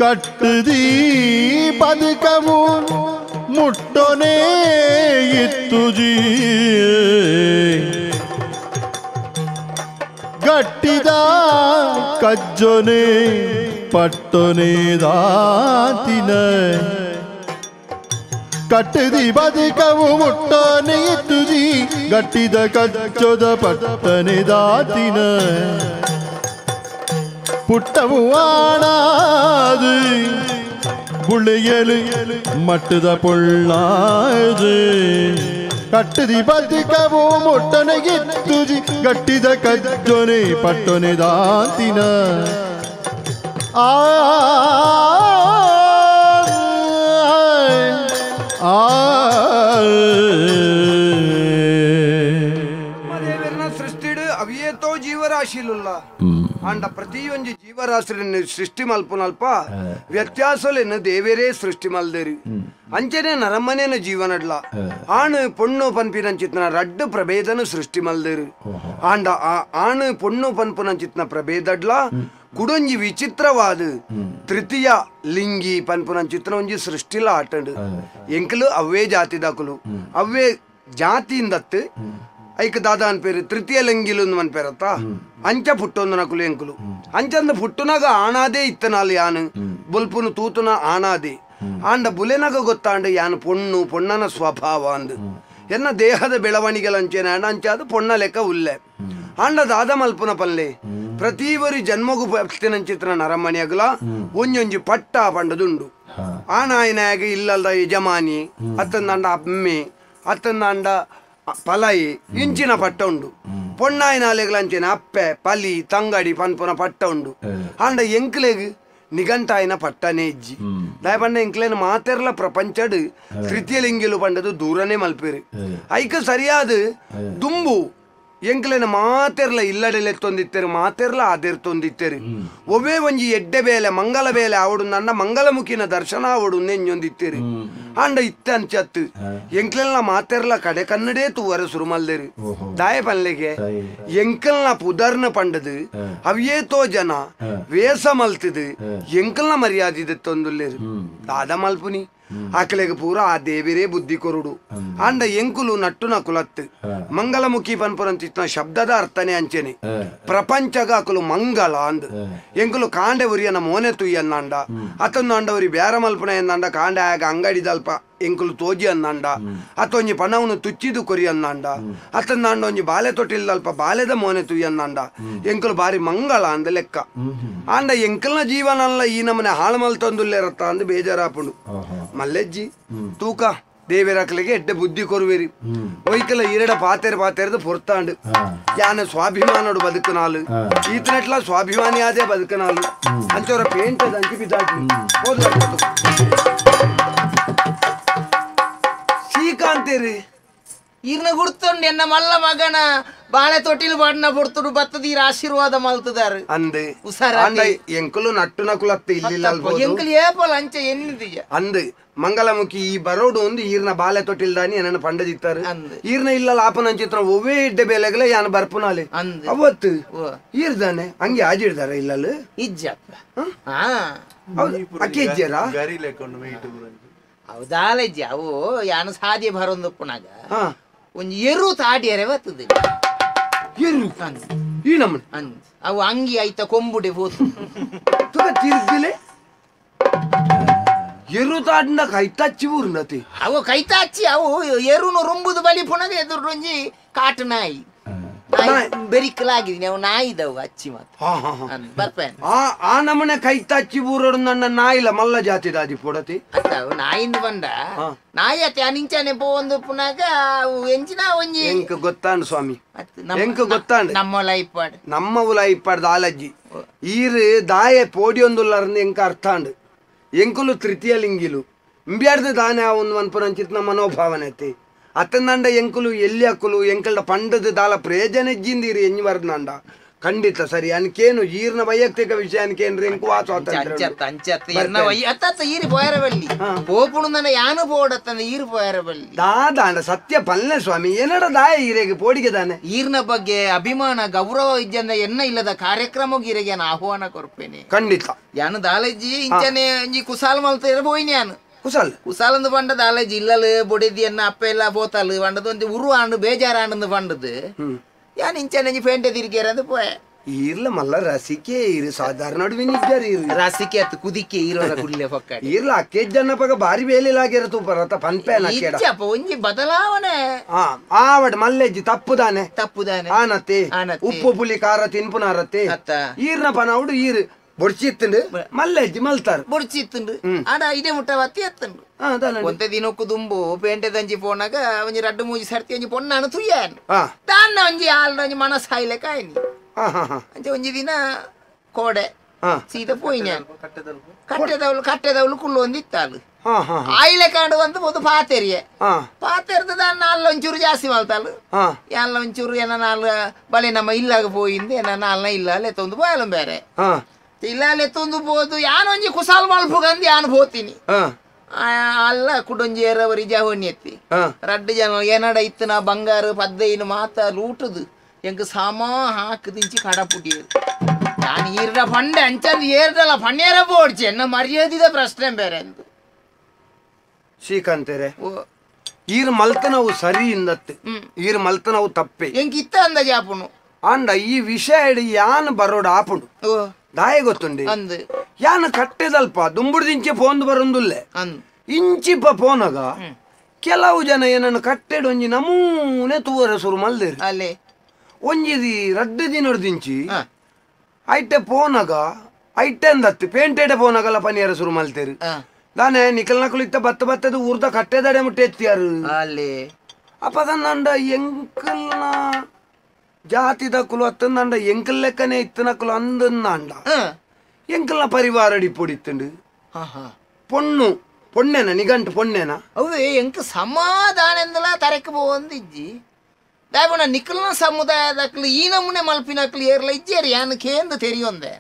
ಕಟ್ಟುದೀ ಬದುಕವು ಮುಟ್ಟೊನೇ ಇತ್ತುಜಿ ಗಟ್ಟಿದ ಕಜ್ಜೊನೆ ಪಟ್ಟೊನೆ ದಾತಿನ ಕಟ್ಟದಿ ಬದುಕವು ಮುಟ್ಟನೆ ತುಜಿ ಗಟ್ಟಿದ ಕಜ್ಜೊದ ಪಟ್ಟನೆ ದಾತಿನ ಪುಟ್ಟವು ಆಣಾದು ಬುಳೆಯಲು ಮಟ್ಟದ ಪೊಳ್ಳಾದು ಕಟ್ಟದಿ ಬದುಕವು ಮುಟ್ಟನೆಗೆ ತುಜಿ ಗಟ್ಟಿದ ಕಜ್ಜೊನೆ ಪಟ್ಟೊನೆ ದಾತಿನ ಆ ದೇವರನ ಸೃಷ್ಟಿಡು ಅವಿಯೇತೋ ಜೀವರಾಶಿಲುಲ್ಲ ಅಂಡ ಪ್ರತಿಯೊಂದು ಜೀವರಾಶಿಯನ್ನು ಸೃಷ್ಟಿ ಮಲ್ಪುನಲ್ಪ ವ್ಯತ್ಯಾಸಲೇನು ದೇವರೇ ಸೃಷ್ಟಿ ಮಲ್ದೇರಿ ಅಂಚನೆ ನರಮನೇನ ಜೀವನಡ್ಲ ಆಣು ಪೊಣ್ಣು ಪನ್ಪಿನಂಚಿತ್ನ ರಡ್ಡು ಪ್ರಭೇದನು ಸೃಷ್ಟಿ ಮಲ್ದೇರು ಆಂಡ ಆ ಆಣು ಪೊಣ್ಣು ಪನ್ಪುನಂಚಿತ್ನ ಪ್ರಭೇದಡ್ಲ ಕುಡೊಂಜಿ ವಿಚಿತ್ರವಾದ ತೃತೀಯ ಲಿಂಗಿ ಪನ್ಪುನಂಚಿತ್ನ ಒಂಜಿ ಸೃಷ್ಟಿಲ ಆಟಂಡು ಎಂಕಲು ಅವೇ ಜಾತಿದಾಕುಲು ಅವೇ ಜಾತಿಯಿಂದತ್ತು ಐಕ್ ದಾದ ಅನ್ಪೇರು ತೃತೀಯ ಲಿಂಗಿಲು ಅನ್ಪೇರತ್ತ ಅಂಚ ಪುಟ್ಟೊಂದು ನಕುಲು ಎಂಕುಲು ಅಂಚಂದ ಪುಟ್ಟುನಾಗ ಆಣಾದೇ ಇತ್ತನಾಲ್ ಯಾನು ಬೊಲ್ಪುನು ತೂತುನ ಆಣಾದೇ ಆಂಡ ಬುಲೆನಾಗ ಗೊತ್ತಾಂಡ ಯಾನು ಪೊಣ್ಣು ಪೊಣ್ಣನ ಸ್ವಭಾವ ಅಂದು ಎನ್ನ ದೇಹದ ಬೆಳವಣಿಗೆಲಂಚೇನೆ ಅಂಚ ಅದು ಪೊಣ್ಣ ಲೆಕ್ಕ ಉಲ್ಲೆ ಆಂಡ ದಾದ ಮಲ್ಪುನ ಪಲ್ಲೆ ಪ್ರತಿ ಒರಿ ಜನ್ಮಗು ಚಿತ್ರ ನರಮಣಿಯಾಗಲ ಒಂಜೊಂಜಿ ಪಟ್ಟ ಪಂಡದುಂಡು ಆ ನಾಯನಾಗ ಇಲ್ಲಲ್ದ ಯಜಮಾನಿ ಅತ್ತಂದಾಂಡ ಅಮ್ಮೆ ಅತ್ತಂದಾಂಡ ಪಲಾಯಿ ಇಂಚಿನ ಪಟ್ಟ ಉಂಡು ಪೊಣ್ಣಾಯಿನಾಲೆಗ್ಲಂಚಿನ ಅಪ್ಪೆ ಪಲಿ ತಂಗಡಿ ಪನ್ಪುನ ಪಟ್ಟ ಉಂಡು ಆಂಡ ಎಂಕ್ಲೆಗ್ ನಿಘಂಟಾಯಿನ ಪಟ್ಟನೇ ಇಜ್ಜಿ ದಾಯ ಪಂಡ ಎಂಕ್ಲೇನ ಮಾತೆರ್ಲ ಪ್ರಪಂಚಡ್ ತೃತೀಯ ಲಿಂಗಿಲು ಪಂಡದು ದೂರನೇ ಮಲ್ಪೇರು ಐಕ ಸರಿಯಾದ ದುಂಬು ಎಂಕ್ಲೇನ ಮಾತೆರ್ಲ ಇಲ್ಲಡೆಲೆತ್ತೊಂದಿತ್ತೇರು ಮಾತೆರ್ಲ ಆದಿರ್ತೊಂದಿತ್ತೇರು ಒವ್ವೇ ಒಂಜಿ ಎಡ್ಡೆ ಬೇಲೆ ಮಂಗಲ ಬೇಲೆ ಆವಡು ನನ್ನ ಮಂಗಲಮುಖಿನ ದರ್ಶನ ಆವಡು ನೆಂಜೊಂದಿತ್ತೇರು ಆಂಡ ಇತ್ತ ಅಂಚತ್ತು ಎಂಕ್ಲೆಲ್ನ ಮಾತೆರ್ಲ ಕಡೆ ಕನ್ನಡೇ ತೂವರ ಸುರುಮಲ್ದೇರು ದಾಯ ಪಲ್ಲೆಗೆ ಎಂಕಲ್ನ ಪುದರ್ನ ಪಂಡದು ಅವೇತೋ ಜನ ವೇಸ ಮಲ್ತದು ಎಂಕಲ್ನ ಮರ್ಯಾದೆ ತೊಂದುಲ್ಲೇರು ದಾದ ಮಲ್ಪುನಿ ಆಕಲೆಗೆ ಪೂರ ಆ ದೇವಿರೇ ಬುದ್ಧಿ ಕೊರುಡು ಆಂಡ ಎಂಕುಲು ನಟ್ಟುನ ಕುಲತ್ತು ಮಂಗಲಮುಖಿ ಪನ್ಪುರಂತಿತ್ನ ಶಬ್ದದ ಅರ್ಥನೇ ಅಂಚೆನೆ ಪ್ರಪಂಚಗ ಅಕುಲು ಮಂಗಳ ಅಂದ್ ಎಂಕುಲು ಕಾಂಡೆ ಉರಿಯನ ಮೋನೆ ತುಯ್ಯನ್ನಾಂಡ ಅತೊಂದು ಅಂಡ ಉರಿ ಬ್ಯಾರ ಮಲ್ಪುನ ಎಂದಂಡ ಕಾಂಡೆ ಆಗ ಅಂಗಡಿದಲ್ಪ ಎಂಕುಲು ತೋಜಿ ಅನ್ನಂಡ ಅತೊಂಜಿ ಪಣವನ್ನು ತುಚ್ಚಿದು ಕೊರಿ ಅನ್ನಂಡ ಅತಂದಾಂಡ ಒಂಜಿ ಬಾಲೆ ತೊಟ್ಟಿಲ್ದಲ್ಪ ಬಾಲೆದ ಮೋನೆ ತುಯ್ಯನ್ನಂಡ ಎಂಕುಲು ಬಾರಿ ಮಂಗಳ ಅಂದ ಲೆಕ್ಕ ಆಂಡ ಎಂಕಲ್ನ ಜೀವನಲ್ಲ ಈ ನಮ್ಮನೆ ಹಾಳು ಮಲ್ತೊಂದುಲ್ಲೇರತ್ತ ಅಂದ್ ಬೇಜಾರಾಪುಂಡು ಮಲ್ಲೆಜ್ಜಿ ತೂಕ ದೇವಿರಕ್ಲಿಗೆ ಎಡ್ಡೆ ಬುದ್ಧಿ ಕೊರುವೇರಿ ಒಯ್ಕಲ ಈರಡ ಪಾತೆರ್ ಪಾತೆರ್ದು ಪೊರ್ತಾಂಡು ಯಾನ ಸ್ವಾಭಿಮಾನೋಡು ಬದುಕನಾಲು ಈತನೆಟ್ಲ ಸ್ವಾಭಿಮಾನಿ ಆದೇ ಬದುಕನಾಲು ಅಂಚೋರ ಪೇಂಟ್ ಅಂಚಿ ಬಿದ್ದಾಕಿ ಶ್ರೀಕಾಂತೇರಿ ಈರ್ನ ಗುರ್ತೊಂಡು ಎನ್ನ ಮಲ್ಲ ಮಗನ ಬಾಳೆ ತೊಟ್ಟಿಲು ಬಾಡಿನ ಪೊರ್ತುಡು ಬತ್ತದೀರ ಆಶೀರ್ವಾದ ಮಲ್ತದಾರು ಅಂದೆ ಉಸಾರ ಎಂಕುಲು ನಟ್ಟು ನಕುಲತ್ತೆ ಇಲ್ಲ ಎಂಕುಲು ಏಪಲ ಅಂಚೆ ಎನ್ನಿದೀಯ ಅಂದು ಮಂಗಲಮುಖಿ ಈ ಬರೋಡು ಒಂದು ಈರ್ನ ಬಾಲೆ ತೊಟ್ಟಿಲ್ದಾನಿ ಏನನ್ನ ಪಂಡದಿತ್ತಾರೆ ಈರ್ನ ಇಲ್ಲ ಲಾಪನ ಚಿತ್ರ ಒವ್ವೇ ಇಡ್ಡೆ ಬೇಲೆಗಲ ಯಾನ ಬರ್ಪುನಾಲೆ ಅವತ್ತು ಈರ್ದಾನೆ ಹಂಗೆ ಆಜಿಡ್ದಾರ ಇಲ್ಲಲ್ಲ ಇಜ್ಜಪ್ಪ ಅಕ್ಕಿ ಇಜ್ಜಾರ ಹೌದಾಲಜ್ಜಿ ಅವು ಯಾನ ಸಾಧ್ಯ ಬರೋಂದಪ್ಪನಾಗ ಒಂಜಿ ಎರು ತಾಡಿಯರೆ ಬರ್ತದೆ ಎರು ಈ ನಮ್ಮನೆ ಅಂದ್ ಅವು ಅಂಗಿ ಆಯ್ತ ಕೊಂಬುಡೆ ಹೋತು ತುಗ ತಿರ್ಗಿಲೆ ಎರು ತಾಡಿನ ಕೈತಾಚಿ ಊರ್ನತಿ ಅವು ಕೈತಾಚಿ ಅವು ಎರುನು ರುಂಬುದು ಬಲಿ ಪುನಗ ಎದುರುಂಜಿ ಕಾಟು ನಾಯಿ ಬೆರಿಕಲಾಗಿದ್ದೀನಿ ಅವು ನಾಯಿದವು ಅಚ್ಚಿ ಮಾತ್ರ ಬರ್ಪೇನೆ ಆ ನಮನೆ ಕೈತಾಚಿ ಊರೋಡು ನನ್ನ ನಾಯಿಲ ಮಲ್ಲ ಜಾತಿ ದಾದಿ ಪೊಡತಿ ಅತ್ತ ಅವು ನಾಯಿಂದ ಬಂದ ನಾಯಿ ಅತ್ತೆ ಅನಿಂಚಾನೆ ಪೋಂದು ಪುನಗ ಅವು ಎಂಚಿನ ಒಂಜಿ ಎಂಕ್ ಗೊತ್ತಾಂಡ್ ಸ್ವಾಮಿ ಎಂಕ್ ಗೊತ್ತಾಂಡ್ ನಮ್ಮ ಲೈಪಾಡ್ ನಮ್ಮ ಉಲ ಇಪ್ಪಾಡ್ದ ಆಲಜ್ಜಿ ಈರು ದಾಯೆ ಪೋಡಿಯೊಂದುಲ್ಲರ್ಂದು ಎಂಕ ಅರ್ಥಾಂಡ್ ಎಂಕುಲು ತೃತೀಯ ಲಿಂಗಿಲು ಇಂಬ್ಯಾಡ್ದು ದಾನೆ ಒಂದು ಮನ್ಪುರಂಚಿತ್ನ ಮನೋಭಾವನೆ ಐತಿ ಅತ್ತಂದಂಡ ಎಂಕುಲು ಎಲ್ಲಿ ಅಕ್ಕುಲು ಎಂಕಲ್ಡ ಪಂಡದ ದಾಲ ಪ್ರಯೋಜನ ಇಜ್ಜಿಂದೀರಿ ಎಂಜಿ ಬರ್ದಂಡ ಖಂಡಿತ ಸರಿ ಅನ್ಕೇನು ಈರ್ನ ವೈಯಕ್ತಿಕ ವಿಷಯ ಅನ್ಕೇನ್ರಿ ಎಂಕು ಆ ಸ್ವಾತಂತ್ರ್ಯ ಯಾನು ಪೋಡತ್ತಂದ ಈರು ಪೋಯರ ಬಲ್ಲಿ ದಾದಾಂಡ ಸತ್ಯ ಪಲ್ಲೆ ಸ್ವಾಮಿ ಏನಡ ದಾಯ ಈರೆಗೆ ಪೋಡಿಗೆ ದಾನೆ ಈರ್ನ ಬಗ್ಗೆ ಅಭಿಮಾನ ಗೌರವ ಇಜ್ಜಂದ ಎನ್ನ ಇಲ್ಲದ ಕಾರ್ಯಕ್ರಮ ಈರೆಗೆ ನಾನು ಆಹ್ವಾನ ಕೊರ್ಪೇನೆ ಖಂಡಿತ ಯಾನು ದಾಲಜ್ಜಿ ಇಂಚನೆ ಒಂಜಿ ಕುಸಾಲ್ ಮಲ್ತ ಪೋಯಿನಿ ಯಾನು ಕುಸಾಲ್ ಕುಸಾಲಂದು ಪಂಡದ ಅಲಜಿ ಇಲ್ಲಲು ಬೊಡೆದಿ ಎನ್ನ ಅಪ್ಪ ಎಲ್ಲ ಪೋತಾಲು ಪಂಡದು ಒಂದು ಉರು ಆಂಡು ಬೇಜಾರಾಂಡು ಪಂಡದು ಯಾನ್ ಇಂಚನೆ ಪೇಂಟೆ ತಿರುಗೇರಂದು ಪೋಯೆ ಈರ್ಲ ಮಲ್ಲ ರಸಿಕೆ ಇರು ಸಾಧಾರಣ ಇದ್ದಾರೆ ರಸಿಕೆ ಅತ್ತು ಕುದಿಕೆ ಇರೋರ ಕುಡ್ಲೆ ಪಕ್ಕ ಈರ್ಲ ಅಕ್ಕೆ ಜನ ಪಗ ಬಾರಿ ಬೇಲಿಲಾಗಿರ ತೂಪರತ ಪನ್ಪೆ ಇಜ್ಜಪ್ಪ ಒಂಜಿ ಬದಲಾವಣೆ ಆವಡ್ ಮಲ್ಲೆಜ್ಜಿ ತಪ್ಪುದಾನೆ ತಪ್ಪುದಾನೆ ಆನತೆ ಉಪ್ಪು ಪುಲಿ ಖಾರ ತಿನ್ಪುನಾರತೆ ಈರ್ನ ಪನೌಡು ಈರು ಬೊಡ್ಚಿತ್ತುಂಡು ಮಲ್ಲೆಜ್ಜಿ ಮಲ್ತಾರ ಬೊಡ್ಚಿತ್ತುಂಡು ಆಡ ಇದೇ ಮುಟ್ಟ ಬತ್ತಿ ಎತ್ತುಂಡು ಒಂತೆ ದಿನಕ್ಕೂ ದುಂಬು ಪೇಂಟೆ ದಂಜಿ ಪೋನಾಗ ಒಂಜಿ ರಡ್ಡು ಮೂಜಿ ಸರ್ತಿ ಒಂಜಿ ಪೊನ್ನಾನು ತುಯ್ಯಾನು ತಾನ್ನ ಒಂಜಿ ಆಲ್ನ ಒಂಜಿ ಮನಸ್ಸಾಯ್ಲೆ ಕಾಯ್ನಿ ಅಂಚೆ ಒಂಜಿ ದಿನ ಕೋಡೆ ಸೀದಾ ಪೋಯಿನ ಕಟ್ಟೆದವಳು ಕಟ್ಟೆದವಳು ಕುಳ್ಳು ಒಂದಿತ್ತಾಳು ಆಯ್ಲೆ ಕಾಂಡು ಬಂದು ಒಂದು ಪಾತೆರಿಯ ಪಾತೆರ್ದ ನಾಲ್ ಒಂಚೂರು ಜಾಸ್ತಿ ಮಲ್ತಾಳು ಯಾಲ ಒಂಚೂರು ಏನ ನಾಲ್ ಬಲೆ ನಮ್ಮ ಇಲ್ಲಾಗ ಪೋಯಿಂದು ಏನ ನಾಲ್ನ ಇಲ್ಲ ಲೆತ್ತೊಂದು ಪೋಯಲು ಬೇರೆ ಇಲ್ಲ ಲೆತ್ತೊಂದು ಪೋದು ಯಾನೊಂಜಿ ಕುಸಾಲ್ ಮಲ್ಪುಗಂದು ಯಾನು ಪೋತೀನಿ ಅಲ್ಲ ಕುಡೊಂಜಿ ಏರವರಿ ಜವಣಿ ಎತ್ತಿ ರಡ್ಡು ಜನ ಏನಡ ಇತ್ತು ನಾ ಬಂಗಾರ ಪದ್ದೈನು ಮಾತ ಲೂಟದು ಎಂಕ್ ಸಾಮಾ ಹಾಕದಿಂಚಿ ಕಡ ಪುಟಿಯರು ನಾನು ಈರ್ಡ ಪಂಡೆ ಅಂಚಂದು ಏರ್ದಲ್ಲ ಪಣ್ಣೇರ ಬೋಡ್ಚಿ ಎನ್ನ ಮರ್ಯಾದಿದ ಪ್ರಶ್ನೆ ಬೇರೆ ಅಂದು ಶ್ರೀಕಾಂತೇರೆ ಈರ್ ಮಲ್ತನವು ಸರಿ ಇಂದತ್ತೆ ಈರ್ ಮಲ್ತನವು ತಪ್ಪೆ ಎಂಕ್ ಇತ್ತ ಅಂದ ಜಾಪುನು ಅಂಡ ಈ ವಿಷಯ ಯಾನ್ ಬರೋಡ ಆಪುಂಡು ದಾಯ ಗೊತ್ತುಂಡಿ ಯಾನ ಕಟ್ಟೆದಲ್ಪ ದುಂಬುಡ್ದಿಂಚೆ ಫೋನ್ ಬರೋಂದುಲ್ಲೆ ಇಂಚಿಪ ಫೋನಾಗ ಕೆಲವು ಜನ ಏನನ್ನು ಕಟ್ಟೆಡೊಂಜಿ ನಮೂನೆ ತೂವರ ಸುರು ಮಲ್ದೇರು ಅಲ್ಲೇ ಒಂಜಿ ರಡ್ಡು ದಿನೊಡ್ದಿಂಚಿ ಐಟೆ ಪೋನಗ ಐಟೆಂದತ್ತು ಪೇಂಟೆಡೆ ಪೋನಗಲ ಪನಿಯರ ಶುರು ಮಲ್ತೇರು ದಾನೆ ನಿಕಲ್ ನಕಲು ಇತ್ತ ಬತ್ತ ಬತ್ತದ ಊರ್ದ ಕಟ್ಟೆದಡೆ ಮುಟ್ಟೆ ಎತ್ತಿಯಾರು ಅಲ್ಲಿ ಅಪದ ಎಂಕಲ್ನ ಜಾತಿದಕುಲು ಅತ್ತಂದಂಡ ಎಂಕಲ್ ಲೆಕ್ಕನೆ ಇತ್ತನಕುಲು ಅಂದಂಡ ಎಂಕಲ್ನ ಪರಿವಾರ ಅಡಿಪೊಡಿತ್ತಂಡು ಪೊಣ್ಣು ಪೊಣ್ಣೆನ ನಿಗಂಟು ಪೊಣ್ಣೆನ ಅವು ಎಂಕ ಸಮಾಧಾನಂದಲ ತರಕ್ಕೆ ಪೋವಂದಿಜ್ಜಿ ದಾಯಬಣ್ಣ ನಿಕಲ್ನ ಸಮುದಾಯದಕ್ಲು ಈ ನಮೂನೆ ಮಲ್ಪಿನಕ್ಲು ಏರ್ಲ ಇಜ್ಜೇರಿ ಯಾನ್ ಕೇಂದು ತೆರಿಯೊಂದೆ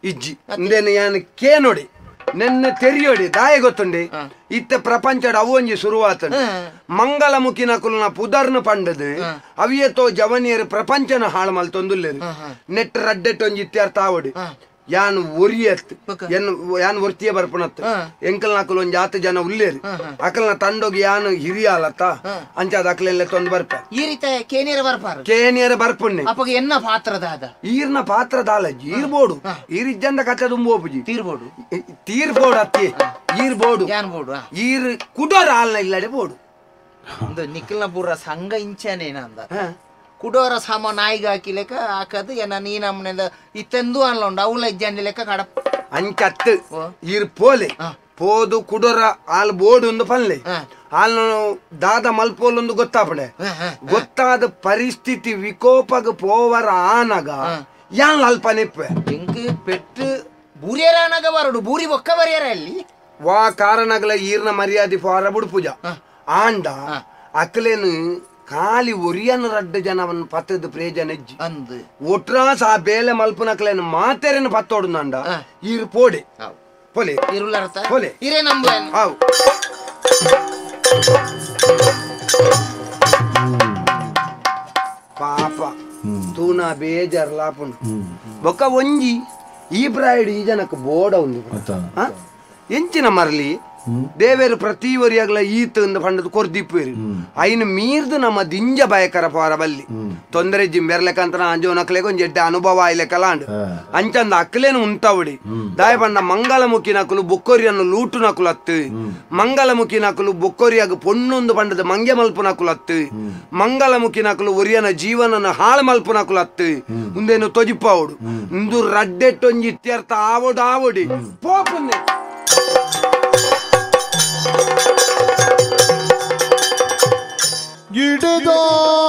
ಇಜ್ಜಿ ಇಂದೇನು ಯಾನ್ ಕೇ ನೋಡಿ ನೆನ್ನೆ ತೆರಿಯೋಡಿ ದಾಯ ಗೊತ್ತುಂಡಿ ಇತ್ತ ಪ್ರಪಂಚದ ಅವೊಂಜಿ ಶುರುವಾತಂಡು ಮಂಗಲಮುಖಿ ನಕುಲ್ನ ಪುದರ್ನು ಪಂಡದು ಅವಿಯತೋ ಜವನಿಯರು ಪ್ರಪಂಚನ ಹಾಳು ಮಲ್ತೊಂದುಲ್ಲೇರು ನೆಟ್ ರಡ್ಡೆಟ್ಟೊಂಜಿ ಇತ್ಯಾರ್ಥ ಆವಡಿ ಯಾನ್ ಒರಿಯತ್ ಎನ್ ಯಾನ್ ಒರ್ತಿಯ ಬರ್ಪುಣತ್ ಎಂಕಲ್ ನಕುಲ್ ಒಂಜಿ ಆತ ಜನ ಉಲ್ಲೇರು ಅಕಲ್ನ ತಂಡೋಗಿ ಯಾನ್ ಹಿರಿಯಾಲತ್ತ ಅಂಚಾದ ಅಕಲೆಲ್ಲ ತೊಂದು ಬರ್ಪ ಈ ರೀತಿ ಕೇನಿಯರ ಬರ್ಪಾರು ಕೇನಿಯರ ಬರ್ಪುಣ್ಣೆ ಅಪ್ಪಗೆ ಎನ್ನ ಪಾತ್ರದಾದ ಈರ್ನ ಪಾತ್ರದಾಲ ಈರ್ಬೋಡು ಈರಿಜ್ಜಂದ ಕತೆ ದುಂಬೋಪುಜಿ ತೀರ್ಬೋಡು ತೀರ್ಬೋಡು ಅತ್ತಿ ಈರ್ಬೋಡು ಯಾನ್ ಬೋಡು ಈರ್ ಕುಡೋರ ಆಲ್ನ ಇಲ್ಲಡೆ ಬೋಡು ಒಂದು ನಿಖಲ್ನ ಪೂರ ಸಂಘ ಇಂಚನೇನಂದ ಕುಡೋರ ಸಾಮ ನಾಯಿಗೆ ಹಾಕಿ ಲೆಕ್ಕ ಹಾಕದು ಏನ ನೀ ನಮ್ಮನೆಂದ ಇತ್ತೆಂದು ಅನ್ಲೊಂಡು ಅವಳ ಇಜ್ಜಂದಿ ಲೆಕ್ಕ ಕಡಪ್ ಅಂಚತ್ತು ಈರ್ ಪೋಲೆ ಪೋದು ಕುಡೋರ ಆಲ್ ಬೋಡು ಒಂದು ಪನ್ಲೆ ಆಲ್ನ ದಾದ ಮಲ್ಪೋಲೊಂದು ಗೊತ್ತಾಪಡೆ ಗೊತ್ತಾದ ಪರಿಸ್ಥಿತಿ ವಿಕೋಪಗ ಪೋವರ ಆನಗ ಯಾನ್ ಅಲ್ಪನಿಪ್ಪೆ ಎಂಕ್ ಪೆಟ್ಟು ಬೂರಿಯರ ಆನಗ ಬರೋಡು ಬೂರಿ ಬೊಕ್ಕ ಬರಿಯರ ಅಲ್ಲಿ ವಾ ಕಾರಣಗಳ ಈರ್ನ ಮರ್ಯಾದೆ ಫಾರ ಬುಡ್ಪುಜ ಆಂಡ ಅಕ್ಲೇನು ಖಾಲಿ ಒರಿಯನ್ ರಡ್ಡು ಜನವನ್ ಪತ್ತದ ಪ್ರೇಜನ ಇಜ್ಜಿ ಅಂದು ಒಟ್ರಾಸ್ ಆ ಬೇಲೆ ಮಲ್ಪುನಕ್ಲೇನು ಮಾತೆರೆನು ಪತ್ತೋಡುಂಡ ಈರ್ ಪೋಡೆ ಪೊಲೆ ಇರುಲರ್ಥ ಪೊಲೆ ಇರೇ ನಂಬ ಹಾವು ಪಾಪ ತೂನ ಬೇಜಾರ್ ಲಾಪುಂಡು ಬೊಕ್ಕ ಒಂಜಿ ಈ ಬ್ರೈಡ್ ಈ ಜನಕ್ಕೆ ಬೋಡ ಉಂದು ಎಂಚಿನ ಮರಲಿ ದೇವೇರು ಪ್ರತಿ ಒರಿಯಾಗ್ಲ ಈತ ಪಂಡದ ಕೊರ್ದಿಪ್ಪೇರು ಐನು ಮೀರ್ದು ನಮ್ಮ ದಿಂಜ ಭಯಕರ ಪೋರ ಬಲ್ಲಿ ತೊಂದರೆ ಜಿಂಬೆರ್ಲೆಕಂತ ಅಂಜೋನಕ್ಲೆಗೆ ಒಂಜಿ ಎಡ್ಡೆ ಅನುಭವ ಆಯ್ಲೆಕಲಾಂಡ್ ಅಂಚಂದ ಅಕ್ಲೇನು ಉಂತಾವಡಿ ದಾಯ ಪಂಡ ಮಂಗಲಮುಖಿ ನಕಲು ಬೊಕ್ಕೊರಿಯನ್ನು ಲೂಟು ನಕುಲು ಅತ್ತು ಮಂಗಲಮುಖಿ ನಕಲು ಬೊಕ್ಕೊರಿಯಾಗ ಪೊಣ್ಣೊಂದು ಪಂಡದ ಮಂಗೆ ಮಲ್ಪು ನಕುಲು ಅತ್ತು ಮಂಗಲಮುಖಿ ನಕಲು ಒರಿಯನ ಜೀವನನ ಹಾಳು ಮಲ್ಪು ನಕುಲು ಅತ್ತು ಮುಂದೇನು ತೊಜಿಪಾವಡು ಇಂದು ರಡ್ಡೆಟ್ಟೊಂಜಿ ಇತ್ಯರ್ಥ ಆವಡು ಆವಡಿ ಪೋಪುನ್ನೆ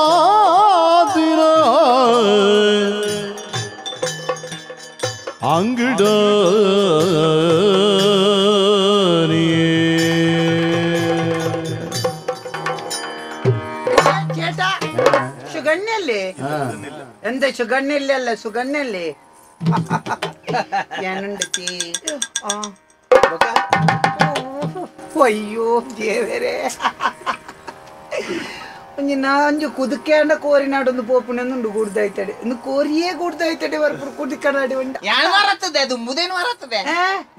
ಗಿಡದಾದಿರ ಅಂಗಡ ചേട്ടാ സുഗണ്യല്ലേ? എന്താ സുഗണ്യല്ലേ? സുഗണ്യല്ലേ? ഞാനുണ്ട്. അയ്യോ ദേവരേ, ಒಂಜಿ ನಾಂಜು ಕುದುಕೇಂಡ ಕೋರಿನಾಡೊಂದು ಪೋಪುನೆಂದುಂಡು ಕೂಡ್ದಾಯ್ತಡೆ ಇನ್ನು ಕೋರಿಯೇ ಕೂಡ್ದಾಯ್ತಡೆ ವರ್ಪುರು ಕುದುಕನಾಡಿ ಉಂಡ ಯಾನ್ ವರತ್ತದೆ ದುಂಬುದೇನು ವರತ್ತದೆ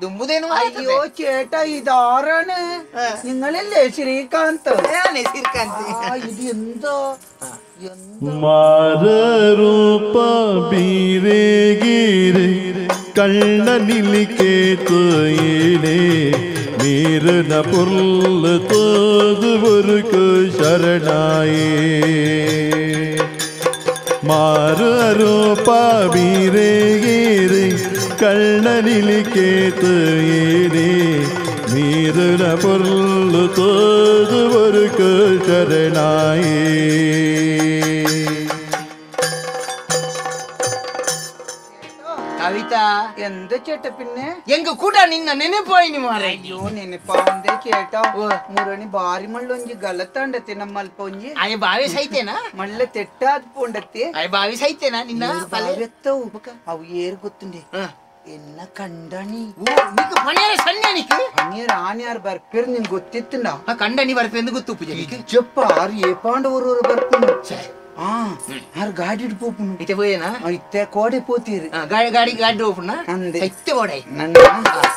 ದುಂಬುದೇನು. ಅಯ್ಯೋ ചേട്ടാ ഇതാരാണ്? നിങ്ങളല്ലേ ശ്രീകാന്ത്? ശ്രീകാന്ത്. ഇത് എന്തോ മാരൂപ ബീരേ ഗീരേ കണ്ണനിലിക്കേ തോയിലേ നീരന പൊരുൾ തോതുവർക്ക് ശരണായേ. മാരൂപ ബീരേ ഗീരേ കണ്ണനിലിക്കേ തോയിലേ നീരന പൊരുൾ തോതുവർക്ക് ശരണായേ. ಕವಿತಾ ಎಂದ ചേട്ട പിന്നെ ಎಂಗ ಕೂಡ ನಿನ್ನ ನೆನಪಾಯಿನಿ ಮಾರೆ. ಅಯ್ಯೋ ನೆನಪಾಂದೆ ചേട്ടാ. ಮುರಣಿ ಬಾರಿ ಮಳ್ಳೊಂಜಿ ಗಲತಾಂಡತೆ ನಮ್ಮಲ್ಪ ಒಂಜಿ ಅಯ್ಯ ಬಾವಿಸ್ ಐತೇನಾ? ಮಳ್ಳ ತೆಟ್ಟಾದ್ ಪೋಂಡತ್ತೆ. ಅಯ್ಯ ಬಾವಿಸ್ ಐತೇನಾ ನಿನ್ನ ಬಾವೆತ್ತವು ಅವು ಏರ್ ಗೊತ್ತುಂಡೆ ಎನ್ನ ಕಂಡಣಿ ನಿಕ್ ಪಣಿಯರ ಸಣ್ಣ ನಿಕ್ ಪಣಿಯರ ಆನ್ಯಾರ್ ಬರ್ಪೇರ್ ನಿಂಗೆ ಗೊತ್ತಿತ್ತಂಡ? ಕಂಡಣಿ ಬರ್ಪೇಂದು ಗೊತ್ತು ಪೂಜೆ ಜಪ್ಪ ಆರು ಏಪಾಂಡ ಊರೂರು ಬರ್ಪುನು. ಆರು ಗಾಡಿ ಪೋಪುನು ಇತ್ತೆ ಪೋಯೇನಾ? ಇತ್ತೆ ಕೋಡೆ ಪೋತೀರಿ. ಗಾಡಿ ಗಾಡಿ ಗಾಡಿ ಪೋಪುನ ಅಂದೆ ಇತ್ತೆ ಕೋಡೆ ನನ್ನ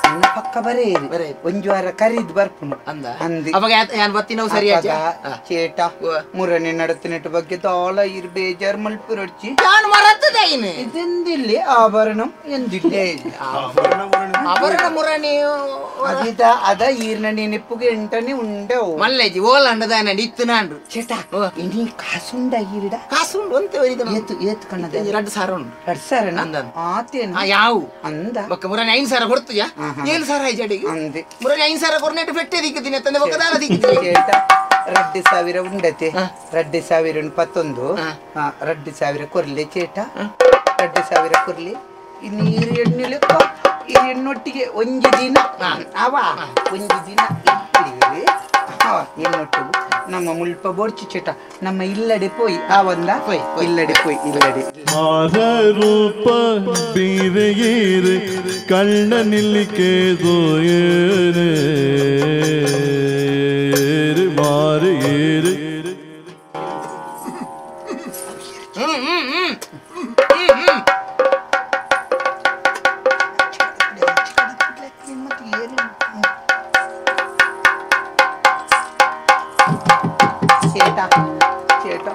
ನನ್ನ ಪಕ್ಕ ಬರೇ ಒಂಜಿ ವಾರ ಕರೀದ್ ಬರ್ಪುನು ಅಂದ ಅಂದೆ. ಅವಾಗ ಯಾನ್ ಬತ್ತಿನವು ಸರಿ ಆಚೆ ಚೇಟ ಮುರಣಿ ನಡತಿನೆಟ್ಟು ಬಗ್ಗೆ ತಾಳ ಇರ್ ಬೇಜಾರ್ ಮಲ್ಪುರೊಡ್ಚಿ ಯಾನ್ ಮರತ್ತದ ಇನ್ನು ಇದೆಂದಿಲ್ಲಿ ಆಭರಣಂ ಎಂದಿಲ್ಲ. ಅಪರಣ ಮುರಣಿ ಅದಿದ ಅದ ಈರ್ನ ನೆನಪುಗೆ ಎಂಟನೆ ಉಂಡವು ಮಲ್ಲೇಜಿ ಓಲಾಂಡದಾನ ನಿತ್ತನಾಂಡು ಚೇಟಾ ಇನಿ ಕಾಸುಂಡ ಈರಿಡ ಕಾಸುಂಡು ಅಂತ ಏತು ಏತು ಕಣ್ಣದ 2,000 ಉಂಡು 2,000 ಅಂದ ಆತೇನ ಯಾವು ಅಂದ ಬೊಕ್ಕ ಮುರಣಿ 5,000 ಕೊಡ್ತೀಯಾ 7,000 ಆಯ್ತು ಅಡಿಗೆ ಅಂದೆ ಮುರಣಿ 5,000 ಕೊರ್ನೆಟ್ ಫೆಟ್ಟೆ ದಿಕ್ಕುತ್ತೀನಿ ತಂದೆ ಬೊಕ್ಕ ದಾಲ ದಿಕ್ಕುತ್ತೀನಿ ಚೇಟಾ 2,000 ಉಂಡತೆ 2,000 11 2,000 ಕೊರ್ಲೆ ಚೇಟ 2,000 ಕೊರ್ಲೆ ನೀರು ಎಣ್ಣೆಲೆಕ್ಕ ಈ ಎಣ್ಣೊಟ್ಟಿಗೆ ಒಂಜಿ ದಿನ ಅವ ಒಂಜಿ ದಿನ ಇಟ್ಟಿರಿ ಅವ ಎಣ್ಣೊಟ್ಟಿಗೆ ನಮ್ಮ ಮುಲ್ಪ ಬೋರ್ಚಿ ಚೇಟ ನಮ್ಮ ಇಲ್ಲಡೆ ಪೋಯಿ ಆ ಒಂದ ಇಲ್ಲಡೆ ಪೋಯಿ ಇಲ್ಲಡೆ ಮಾರ ರೂಪ ಬೀರೆಯೇರು ಕಳ್ಳ ನಿಲ್ಲಿಕೆ ದೋಯೇರೆ ಮಾರು ಏರು ಚೇಟ ಚೇಟ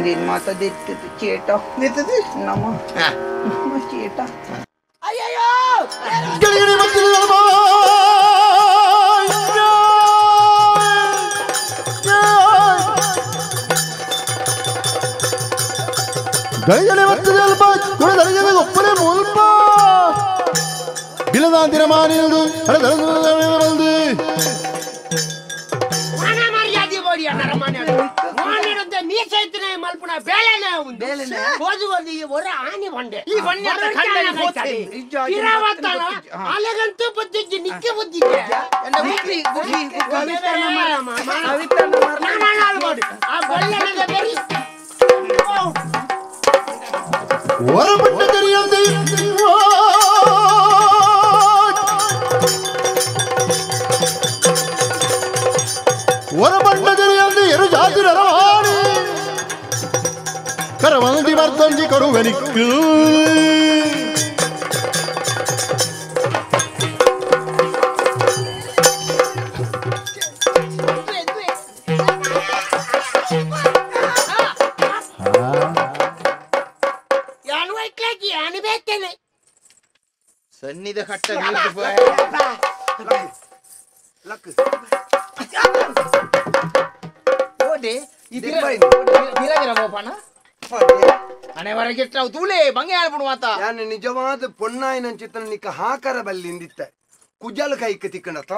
ನಿನ್ ಮಾತಾದಿರ್ತದೆ ಚೇಟ ನಿರ್ತದೆ ನಮ್ಮ ಚೇಟ ಅಯ್ಯಯ್ಯೋ ಕರುವೆನಿಕ್ಕು ಸನ್ನಿದ ಕಟ್ಟ ನಿಜವಾದ ಪೊನ್ನಾಯಿನ ಚಿತ್ರ ನಿಕ್ಕ ಹಾಕರ ಬಲ್ಲಿಂದಿತ್ತ ಕುಜಲ ಕೈಕ ತಿಕ್ಕಣತ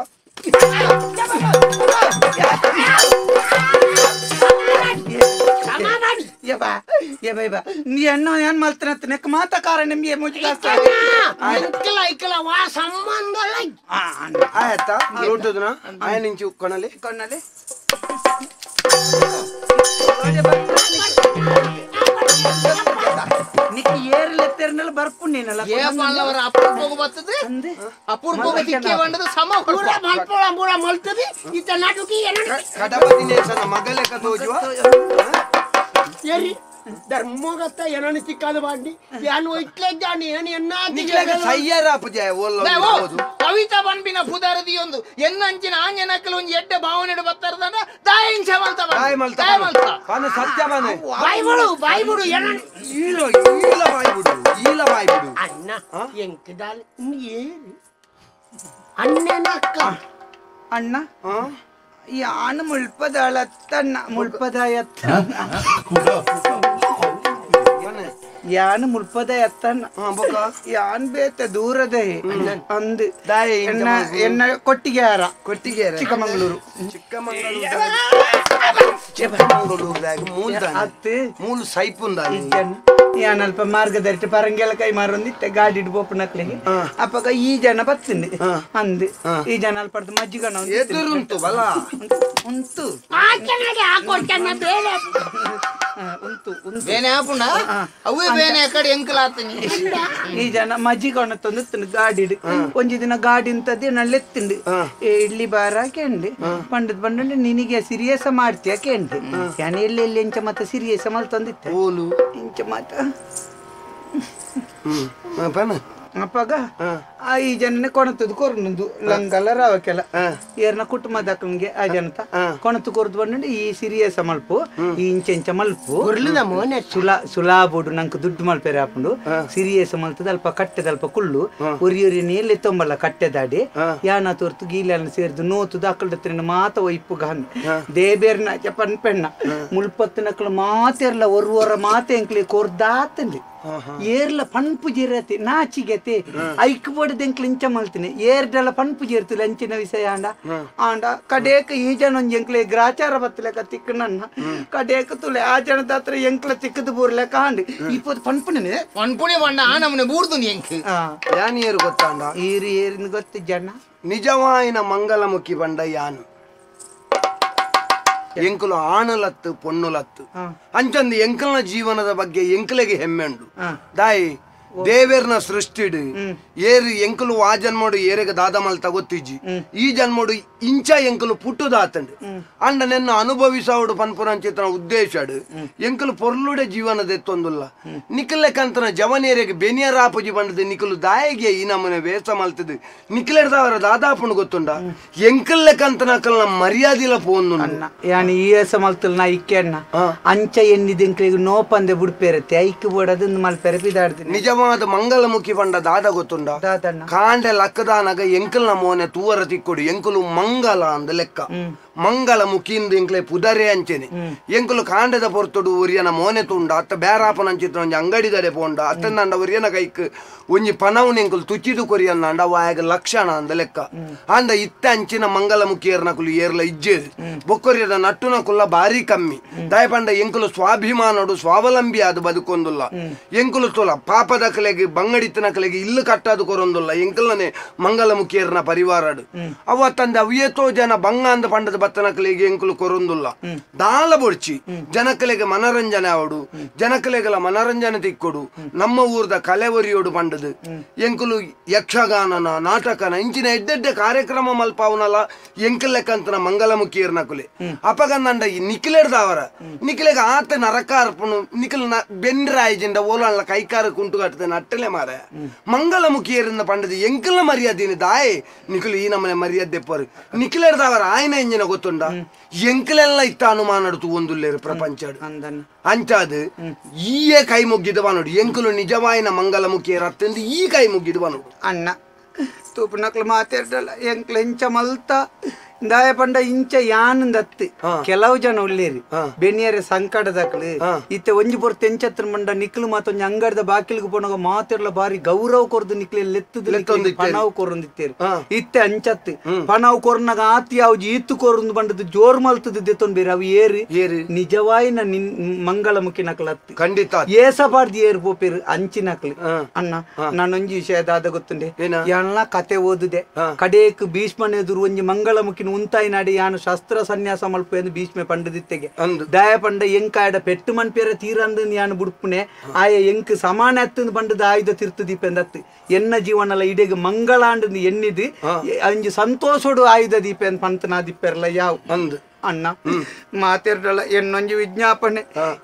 ನೀ ಅಣ್ಣ ಏನ್ ಮಲ್ತನ ನೆಕ್ ಮಾತ ಕಾರಣ ನಿಮ್ಗೆ ಆಯ್ತಾ ಲೋಟದನ ಆಯ ನಿಂಚು ಕೊಣಲೆ ಕೊಣಲೆ ನಿಕ್ ಏರ್ಲೆತ್ತೆರ್ನೆಲ್ಲ ಬರ್ಪುಣ್ಣೇನಲ್ಲ ಏ ಪಾಲವರ ಅಪರೂಪಗ ಬರ್ತದೆ ಅಪರೂಪಗ ತಿಕ್ಕೆ ಬಂಡದ ಸಮ ಪೂರ ಮಲ್ಪೋಳ ಪೂರ ಮಲ್ತದೆ ಇತ್ತ ನಾಟುಕಿ ಏನ ಕಡಪ ದಿನೇಶನ ಮಗಲೆಕ ತೋಜುವ ಏರಿ ಧರ್ಮಗತ್ತ ಏನನ ಸಿಕ್ಕಾದ ಬಾಂಡಿ ಯಾನು ಇಟ್ಲೆ ಜಾನಿ ಏನ ಎನ್ನ ನಿಕ್ಲೆಗ ಸಯ್ಯರ ಅಪಜಯ ಓಲ್ಲ ಹೌದು ಕವಿತಾ ಬನ್ಬಿನ ಪುದಾರದಿಯೊಂದು ಎನ್ನಂಚಿನ ಆಂಜನಕಲು ಒಂಜಿ ಎಡ್ಡೆ ಭಾವನೆಡು ಬತ್ತರ್ದನ ದಾಯಿಂಚ ಮಲ್ತ ದಾಯ ಮಲ್ತ ದಾಯ ಮಲ್ತ ಪಾನ ಸತ್ಯ ಬಾನೆ ಬಾಯ್ಬಿಡು ಬಾಯ್ಬಿಡು ಏನ ಈಲ ಈಲ ಬಾಯ್ಬಿಡು ಈಲ ಬಾಯ್ಬಿಡು ಅಣ್ಣ ಎಂಕದಾಲ್ ಏರಿ ಅಣ್ಣನಕ್ಕ ಅಣ್ಣ ಯಾನು ಮುಳ್ಪದಾಳತ್ತಣ್ಣ ಮುಳ್ಪದಾಯತ್ತ ಯಾನು ಮುಳ್ಪದಾಯತ್ತಣ್ಣ ಯಾನ್ ಬೇತ ದೂರದ ಅಂದು ಎನ್ನ ಎನ್ನ ಕೊಟ್ಟಿಗೆಯಾರ ಕೊಟ್ಟಿಗೆಯಾರ ಚಿಕ್ಕಮಂಗಳೂರು ಚಿಕ್ಕಮಂಗಳೂರು ಮೂಲ ಸೈಪುಂದ ಯಾನ್ ಅಲ್ಪ ಮಾರ್ಗದರ್ಶಿ ಪರಂಗೆಲ್ಲ ಕೈ ಮಾರೊಂದಿತ್ತೆ ಗಾಡಿ ಬೋಪನಕ್ಲಿಗೆ ಅಪ್ಪಗ ಈ ಜನ ಬತ್ತಿಂದು ಅಂದು ಈ ಜನ ಅಲ್ಪ ಮಜ್ಜಿಗಣ ಎದುರುಂಟು ಬಲ ಉಂಟು ಉಂಟು ಬೇನೆ ಆಪುಂಡ ಅವೇ ಬೇನೆ ಕಡೆ ಎಂಕಲಾತೀನಿ ಈ ಜನ ಮಜ್ಜಿಗಣ ತಂದು ಗಾಡಿ ಒಂಜಿ ದಿನ ಗಾಡಿ ಅಂತದ್ದು ನಳ್ಳೆತ್ತಿಂಡು ಇಡ್ಲಿ ಬಾರ ಕೇಂಡು ಪಂಡದ್ ಪಂಡ ನಿನಗೆ ಸಿರಿಯಸ ಮಾಡ್ತೀಯ ಕೇಂಡು ಯಾನ್ ಎಲ್ಲಿ ಎಲ್ಲಿ ಎಂಚ ಮತ್ತ ಸಿರಿಯಸ ಮಲ್ತಂದಿತ್ತೆ ಓಲು ಇಂಚ ಮಾತ ಅಪ್ಪಗ ಆ ಈ ಜನನೆ ಕೊಣತದ ಕೊರ್ನದು ಲಂಗಲ ರಾವಕ್ಕೆಲ್ಲ ಏರ್ನ ಕುಟುಂಬದಕ್ಕಂಗೆ ಆ ಜನತ ಕೊಣತು ಕೊರ್ದು ಬಂದು ಈ ಸಿರಿಯಸ ಮಲ್ಪು ಈ ಇಂಚೆಂಚ ಮಲ್ಪು ಸುಲಾ ಸುಲಾಬೋಡು ನಂಗೆ ದುಡ್ಡು ಮಲ್ಪೆರೆ ಹಾಕೊಂಡು ಸಿರಿಯಸ ಮಲ್ತದ ಅಲ್ಪ ಕಟ್ಟೆದಲ್ಪ ಕುಳ್ಳು ಒರಿ ಒರಿ ನೀರ್ಲೆ ತೊಂಬಲ್ಲ ಕಟ್ಟೆದಾಡಿ ಯಾನ ತೋರ್ತು ಗೀಲನ್ನ ಸೇರಿದು ನೋತುದು ಅಕ್ಕಳ ಮಾತ ಒಯ್ಪು ಗಾನ್ ದೇಬೇರ್ನ ಪನ್ಪೆಣ್ಣ ಮುಲ್ಪತ್ತಿನಕ್ಕಳು ಮಾತೆರ್ಲ ಒರ್ವರ ಮಾತೆ ಎಂಕ್ಲೆ ಕೊರ್ದಾತಂದು ಏರ್ಲ ಪನ್ಪು ಜೇರತೆ ನಾಚಿಗೆತೆ ಐಕ್ ಬೋಡದ ಎಂಕ್ಲು ಇಂಚ ಮಲ್ತೀನಿ ಏರ್ಡೆಲ್ಲ ಪನ್ಪು ಜೇರ್ತಿಲ್ಲ ಅಂಚಿನ ವಿಷಯ ಆಂಡ ಆಂಡ ಕಡೇಕ ಈ ಜನ ಒಂಜಿ ಎಂಕ್ಲೆ ಗ್ರಾಚಾರ ಬತ್ತಲೆಕ ತಿಕ್ಕ ನನ್ನ ಕಡೇಕ ತುಲೆ ಆ ಜನದ ಹತ್ರ ಎಂಕ್ಲ ತಿಕ್ಕದು ಬೂರ್ಲೆಕ ಆಂಡ್ ಇಪ್ಪತ್ತು ಪನ್ಪುನೇ ಪನ್ಪುಣೆ ಬಣ್ಣ ಆ ನಮ್ಮನೆ ಬೂರ್ದು ಎಂಕ್ ಯಾನ್ ಏರು ಗೊತ್ತಾಂಡ ಏರು ಏರಿನ ಗೊತ್ತು ಜನ ನಿಜವಾಯಿನ ಮಂಗಲಮುಖಿ ಬಂಡ ಯಾನು ಎಂಕುಲು ಆಣಲತ್ತು ಪೊಣ್ಣುಲತ್ತು ಅಂಚಂದು ಎಂಕಲ್ನ ಜೀವನದ ಬಗ್ಗೆ ಎಂಕಲೆಗೆ ಹೆಮ್ಮೆ ಉಂಡು ದಾಯಿ ದೇವೇರ್ನ ಸೃಷ್ಟಿಡು ಏರು ಎಂಕುಲು ಆ ಜನ್ಮೋಡು ಏರೆಗೆ ದಾದಮಲ್ ತಗೊತ್ತಿಜ್ಜಿ ಈ ಜನ್ಮೋಡು ಇಂಚ ಎಂಕುಲು ಪುಟ್ಟುದಾತಂಡು ಅಂಡ ನೆನ್ನ ಅನುಭವಿಸೋಡು ಪನ್ಪುರಂಚಿತನ ಉದ್ದೇಶಡು ಎಂಕುಲು ಪೊರ್ಲುಡೆ ಜೀವನದೆತ್ತೊಂದುಲ್ಲ ನಿಖಲೆಕಂತನ ಜವನೇರಿಗೆ ಬೆನಿಯರಾಪುಜಿ ಬಂಡದು ನಿಖಲು ದಾಯಿಗೆ ಈ ನಮ್ಮನೆ ವೇಷ ಮಲ್ತದು ನಿಖಲೆಡ್ದವರ ದಾದಾಪುಣು ಗೊತ್ತುಂಡ ಎಂಕಲ್ಲೆಕಂತನ ಕಲ್ನ ಮರ್ಯಾದಿಲ ಪೋಂದು ಯಾನ್ ಈ ವೇಷ ಮಲ್ತಲ್ ನಾ ಇಕ್ಕೆಣ್ಣ ಅಂಚ ಎನ್ನಿದ ಎಂಕ್ಲೆಗ್ ನೋಪಂದೆ ಬುಡ್ಪೇರತ್ತೆ ಐಕ್ ಬೋಡದು ಮಲ್ಪೆರೆ ಪಿದಾಡ್ತೀನಿ ನಿಜವಾದ ಮಂಗಲಮುಖಿ ಬಂಡ ದಾದ ಗೊತ್ತುಂಡ ಕಾಂಡೆ ಲಕ್ಕದಾನಗ ಎಂಕಲ್ನ ಮೋನೆ ತೂವರ ತಿಕ್ಕೊಡು ಎಂಕುಲು ಮಂಗಲ ಅಂದ ಲೆಕ್ಕ ಮಂಗಳ ಮುಖಿಂದ ಎಂಕ್ಲೆ ಪುದರೆ ಅಂಚೆನೆ ಎಂಕುಲು ಕಾಂಡದ ಪೊರ್ತುಡು ಒರಿಯನ ಮೋನೆ ತುಂಡ ಅತ್ತ ಬೇರಾಪನ ಅಂಚಿತ್ರ ಒಂಜಿ ಅಂಗಡಿದಡೆ ಪೋಂಡ ಅತ್ತಂದಾಂಡ ಒರಿಯನ ಕೈಕ್ ಒಂಜಿ ಪನವುನ ಎಂಕುಲು ತುಚ್ಚಿದು ಕೊರಿಯನ್ನಾಂಡ ವಾಯಗ ಲಕ್ಷಣ ಅಂದ ಲೆಕ್ಕ ಅಂದ ಇತ್ತ ಅಂಚಿನ ಮಂಗಲಮುಖಿಯರ್ನಕುಲು ಏರ್ಲ ಇಜ್ಜೇರು ಬೊಕ್ಕೊರಿಯದ ನಟ್ಟುನ ಕುಲ್ಲ ಬಾರಿ ಕಮ್ಮಿ ದಾಯಪಂಡ ಎಂಕುಲು ಸ್ವಾಭಿಮಾನೋಡು ಸ್ವಾವಲಂಬಿ ಆದ ಬದುಕೊಂದುಲ್ಲ ಎಂಕುಲು ತುಲ ಪಾಪದ ಕಲೆಗೆ ಬಂಗಡಿತನ ಕಲೆಗೆ ಇಲ್ಲು ಕಟ್ಟಾದು ಕೊರೊಂದುಲ್ಲ ಎಂಕಲ್ನೇ ಮಂಗಲಮುಖಿಯರ್ನ ಪರಿವಾರಡು ಅವ ತಂದೆ ಅವಿಯತೋ ಜನ ಬಂಗ ಅಂದ ಪಂಡದ ಬತ್ತನಕಲೆಗೆ ಎಂಕುಲು ಕೊರೊಂದುಲ್ಲ ದಾಲ ಬೊಡ್ಚಿ ಜನಕಲೆಗೆ ಮನರಂಜನೆ ಅವಡು ಜನಕಲೆಗೆಲ ಮನರಂಜನೆ ತಿಕ್ಕೊಡು ನಮ್ಮ ಊರ್ದ ಕಲೆ ಒರಿಯೋಡು ಪಂಡದು ಎಂಕುಲು ಯಕ್ಷಗಾನನ ನಾಟಕನ ಇಂಚಿನ ಎಡ್ಡೆಡ್ಡೆ ಕಾರ್ಯಕ್ರಮ ಮಲ್ಪಾವನಲ್ಲ ಎಂಕಲೆಕ್ಕಂತನ ಮಂಗಲಮುಖಿಯರ್ನ ಕುಲೆ ಅಪಗಂದಂಡ ಈ ನಿಖಿಲೆಡ್ದವರ ನಿಖಿಲೆಗೆ ಆತ ನರಕ ಅರ್ಪಣು ನಿಖಲ್ ಬೆನ್ರಾಯಿಜಿಂದ ಓಲಲ್ಲ ಕೈಕಾರ ಕುಂಟು ಕಟ್ಟದೆ ನಟ್ಟಲೆ ಮಾರ ಮಂಗಲಮುಖಿಯರಿಂದ ಪಂಡದು ಎಂಕಲ್ನ ಮರ್ಯಾದಿನ ದಾಯೆ ನಿಖಲು ಈ ನಮ್ಮನೆ ಮರ್ಯಾದೆ ಪರು ನಿಖಿಲೆಡ್ದವರ ಆಯ್ನ ಇಂಜಿನ ಗೊತ್ತುಂಡ ಎಂಕಲೆಲ್ಲ ಇತ್ತ ಅನುಮಾನಡ್ತು ಒಂದುಲ್ಲೇರು ಪ್ರಪಂಚ ಅಂಚಾದು ಈಯೇ ಕೈ ಮುಗ್ಗಿದವ ನೋಡು ಎಂಕಲು ನಿಜವಾಯಿನ ಮಂಗಲಮುಖಿಯರ ಅತ್ತಂದು ಈ ಕೈ ಮುಗ್ಗಿದವ ನೋಡು ಅಣ್ಣ ತೂಪುನಕ್ಲು ಮಾತಾಡಲ್ಲ ಎಂಕ್ಲ ಇಂಚ ಮಲ್ತ ದಾಯ ಪಂಡ ಇಂಚ ಯಾನಂದತ್ತು ಕೆಲವು ಜನ ಉಳ್ಳೇರಿ ಬೆನಿಯರೆ ಸಂಕಟದಕ್ಲು ಇತ್ತೆ ಒಂಜಿ ಪೊರ್ತು ಎಂಚತ್ರ ಮಂಡ ನಿಕ್ಲು ಮಾತೊಂಜಿ ಅಂಗಡಿದ ಬಾಕಿಲ್ಗೆ ಪೋನಾಗ ಮಾತಿರ್ಲ ಬಾರಿ ಗೌರವ ಕೊರ್ದು ನಿಕ್ಲೆ ಲೆತ್ತದು ಪಣವು ಕೊರೊಂದಿತ್ತೇರಿ ಇತ್ತೆ ಅಂಚತ್ತು ಪಣವು ಕೊರ್ನಾಗ ಆತಿ ಯಾವ್ಜಿ ಇತ್ತು ಕೊರೊಂದು ಬಂಡದು ಜೋರ್ ಮಲ್ತದ ದೆತ್ತೊಂದು ಬೇರೆ ಅವು ಏರು ಏರು ನಿಜವಾಯಿನ ನಿನ್ ಮಂಗಳಮುಖಿ ನಕ್ಲತ್ತು ಖಂಡಿತ ಏಸಬಾರ್ದು ಏರು ಪೋಪೇರು ಅಂಚಿನಕ್ಲು ಅಣ್ಣ ನಾನೊಂಜಿ ವಿಷಯ ದಾದ ಗೊತ್ತುಂಡೆ ಎಲ್ಲ ಕತೆ ಓದುದೆ ಕಡೇಕ್ ಭೀಷ್ಮನ ಎದುರು ಒಂಜಿ ಮಂಗಳಮುಖಿ ಉಂತಾಯಿ ನಾಡಿ ಯಾನು ಶಸ್ತ್ರ ಸನ್ಯಾಸ ಮಲ್ಪು ಎಂದು ಭೀಷ್ಮೆ ಪಂಡದಿತ್ತೆಗೆ ದಯ ಪಂಡ ಎಂಕಾಯಡ ಪೆಟ್ಟು ಮನ್ಪೇರ ತೀರಂದು ಯಾನು ಬುಡ್ಪುನೆ ಆಯ ಎಂಕ್ ಸಮಾನ ಅತ್ತಂದು ಪಂಡದ ಆಯುಧ ತಿರ್ತು ದೀಪೆಂದತ್ತು ಎನ್ನ ಜೀವನಲ ಇಡೆಗೆ ಮಂಗಳಾಂಡು ಎನ್ನಿದು ಅಂಜಿ ಸಂತೋಷೋಡು ಆಯುಧ ದೀಪ ಅಂತ ಪಂತನಾ ದಿಪ್ಪೆರಲ್ಲ ಯಾವ ಅಂದು ಅಣ್ಣ ಮಾತಿರ್ಡಲ್ಲ ಎನ್ನೊಂಜಿ ವಿಜ್ಞಾಪನೆ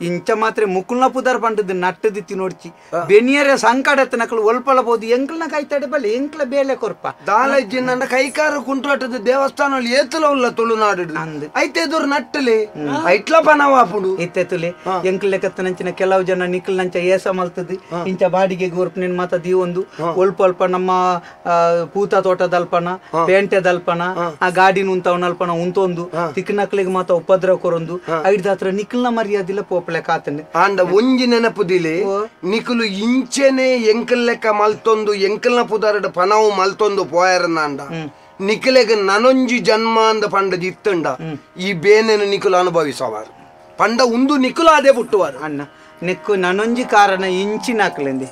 ಇಂಚ ಮಾತ್ರ ಮುಕುಲ್ನ ಪುದರ್ ಪಂಡದ್ದು ನಟ್ಟದಿತ್ತಿ ನೋಡ್ಚಿ ಬೆನಿಯರೆ ಸಂಕಡತ್ತ ನಕಲು ಒಲ್ಪಲ ಬೋದು ಎಂಕ್ಲನ ಕೈತಾಡೆ ಬಲ್ಲೆ ಎಂಕ್ಲ ಬೇಲೆ ಕೊರ್ಪ ದಾಲ ಇಜ್ಜಿಂದ ಕೈಕಾರ ಕುಂಟುಟದ ದೇವಸ್ಥಾನ ಏತಲ ಉಲ್ಲ ತುಳುನಾಡು ಅಂದು ಐತೆ ಎದುರು ನಟ್ಟಲೆ ಐಟ್ಲ ಪನವಾಪುಡು ಇತ್ತೆ ತುಲೆ ಎಂಕ್ಲೆಕತ್ತನಂಚಿನ ಕೆಲವು ಜನ ನಿಕ್ಲನಂಚ ಏಸ ಮಲ್ತದ್ದು ಇಂಚ ಬಾಡಿಗೆ ಗೋರ್ಪು ಮಾತ ದೀವೊಂದು ಒಲ್ಪ ಅಲ್ಪ ನಮ್ಮ ಪೂತ ತೋಟದಲ್ಪನ ಪೇಂಟೆದಲ್ಪನ ಆ ಗಾಡಿನ ಉಂತವನಲ್ಪನ ಉಂತೊಂದು ತಿಕ್ಕನಕ್ಲಿಗೆ ಮಾತ ಉಪದ್ರವ ಕೊರೊಂದು ಐಡ್ದಾತ್ರ ನಿಕ್ಲ್ನ ಮರ್ಯಾದಿಲ್ಲ ಪೋಪಲೆ ಕಾತನೆ ಆಂಡ ಒಂಜಿ ನೆನಪುದಿಲೆ ನಿಕುಲು ಇಂಚೆನೆ ಎಂಕಲ್ ಲೆಕ್ಕ ಮಲ್ತೊಂದು ಎಂಕಲ್ನ ಪುದರಡ್ ಪನವು ಮಲ್ತೊಂದು ಪೋಯರನಾಂಡ ನಿಖಲೆಗೆ ನನೊಂಜಿ ಜನ್ಮ ಅಂದ ಪಂಡದ ಇತ್ತಂಡ ಈ ಬೇನೆನು ನಿಕುಲು ಅನುಭವಿಸವಾರು ಪಂಡ ಉಂದು ನಿಕುಲು ಅದೇ ಪುಟ್ಟುವಾರು ಅಣ್ಣ ನೆಕ್ಕು ನನೊಂಜಿ ಕಾರಣ ಇಂಚಿನಾಕ್ಲೆಂದೆ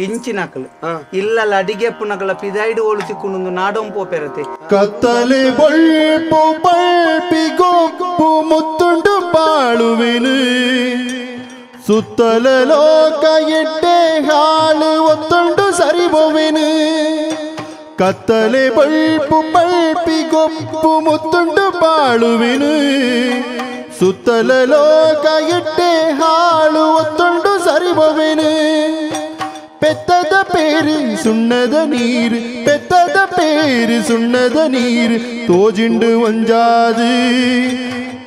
ಇಂಚಿನಾಕಲು ಇಲ್ಲ ಅಡಿಗೆ ಪುನಗಳ ಪಿದಾಯ್ಡು ಓಳು ತಿಕ್ಕೊಂಡು ನಾಡೊಂಪೋ ಪೆರತೆ ಕತ್ತಲೆ ಬೊಳ್ಪು ಬಳ್ಪಿ ಗೊಪ್ಪು ಮುತ್ತುಂಡು ಬಾಳುವೆನು ಸುತ್ತಲ ಲೋಕ ಎಡ್ಡೆ ಹಾಳು ಒತ್ತುಂಡು ಸರಿಬೊವೆನು ಕತ್ತಲೆ ಬಳ್ಪು ಬಳ್ಪಿ ಗೊಪ್ಪು ಮುತ್ತುಂಡು ಬಾಳುವೆನು ಸುತ್ತಲ ಲೋಕ ಎಡ್ಡೆ ಹಾಳು ಒತ್ತುಂಡು ಸರಿಬೊವೆನು ಪೆತ್ತದ பேரு சுண்ணத நீர் பெத்தத பேரு சுண்ணத நீர் தோஜிண்டு வஞ்சாது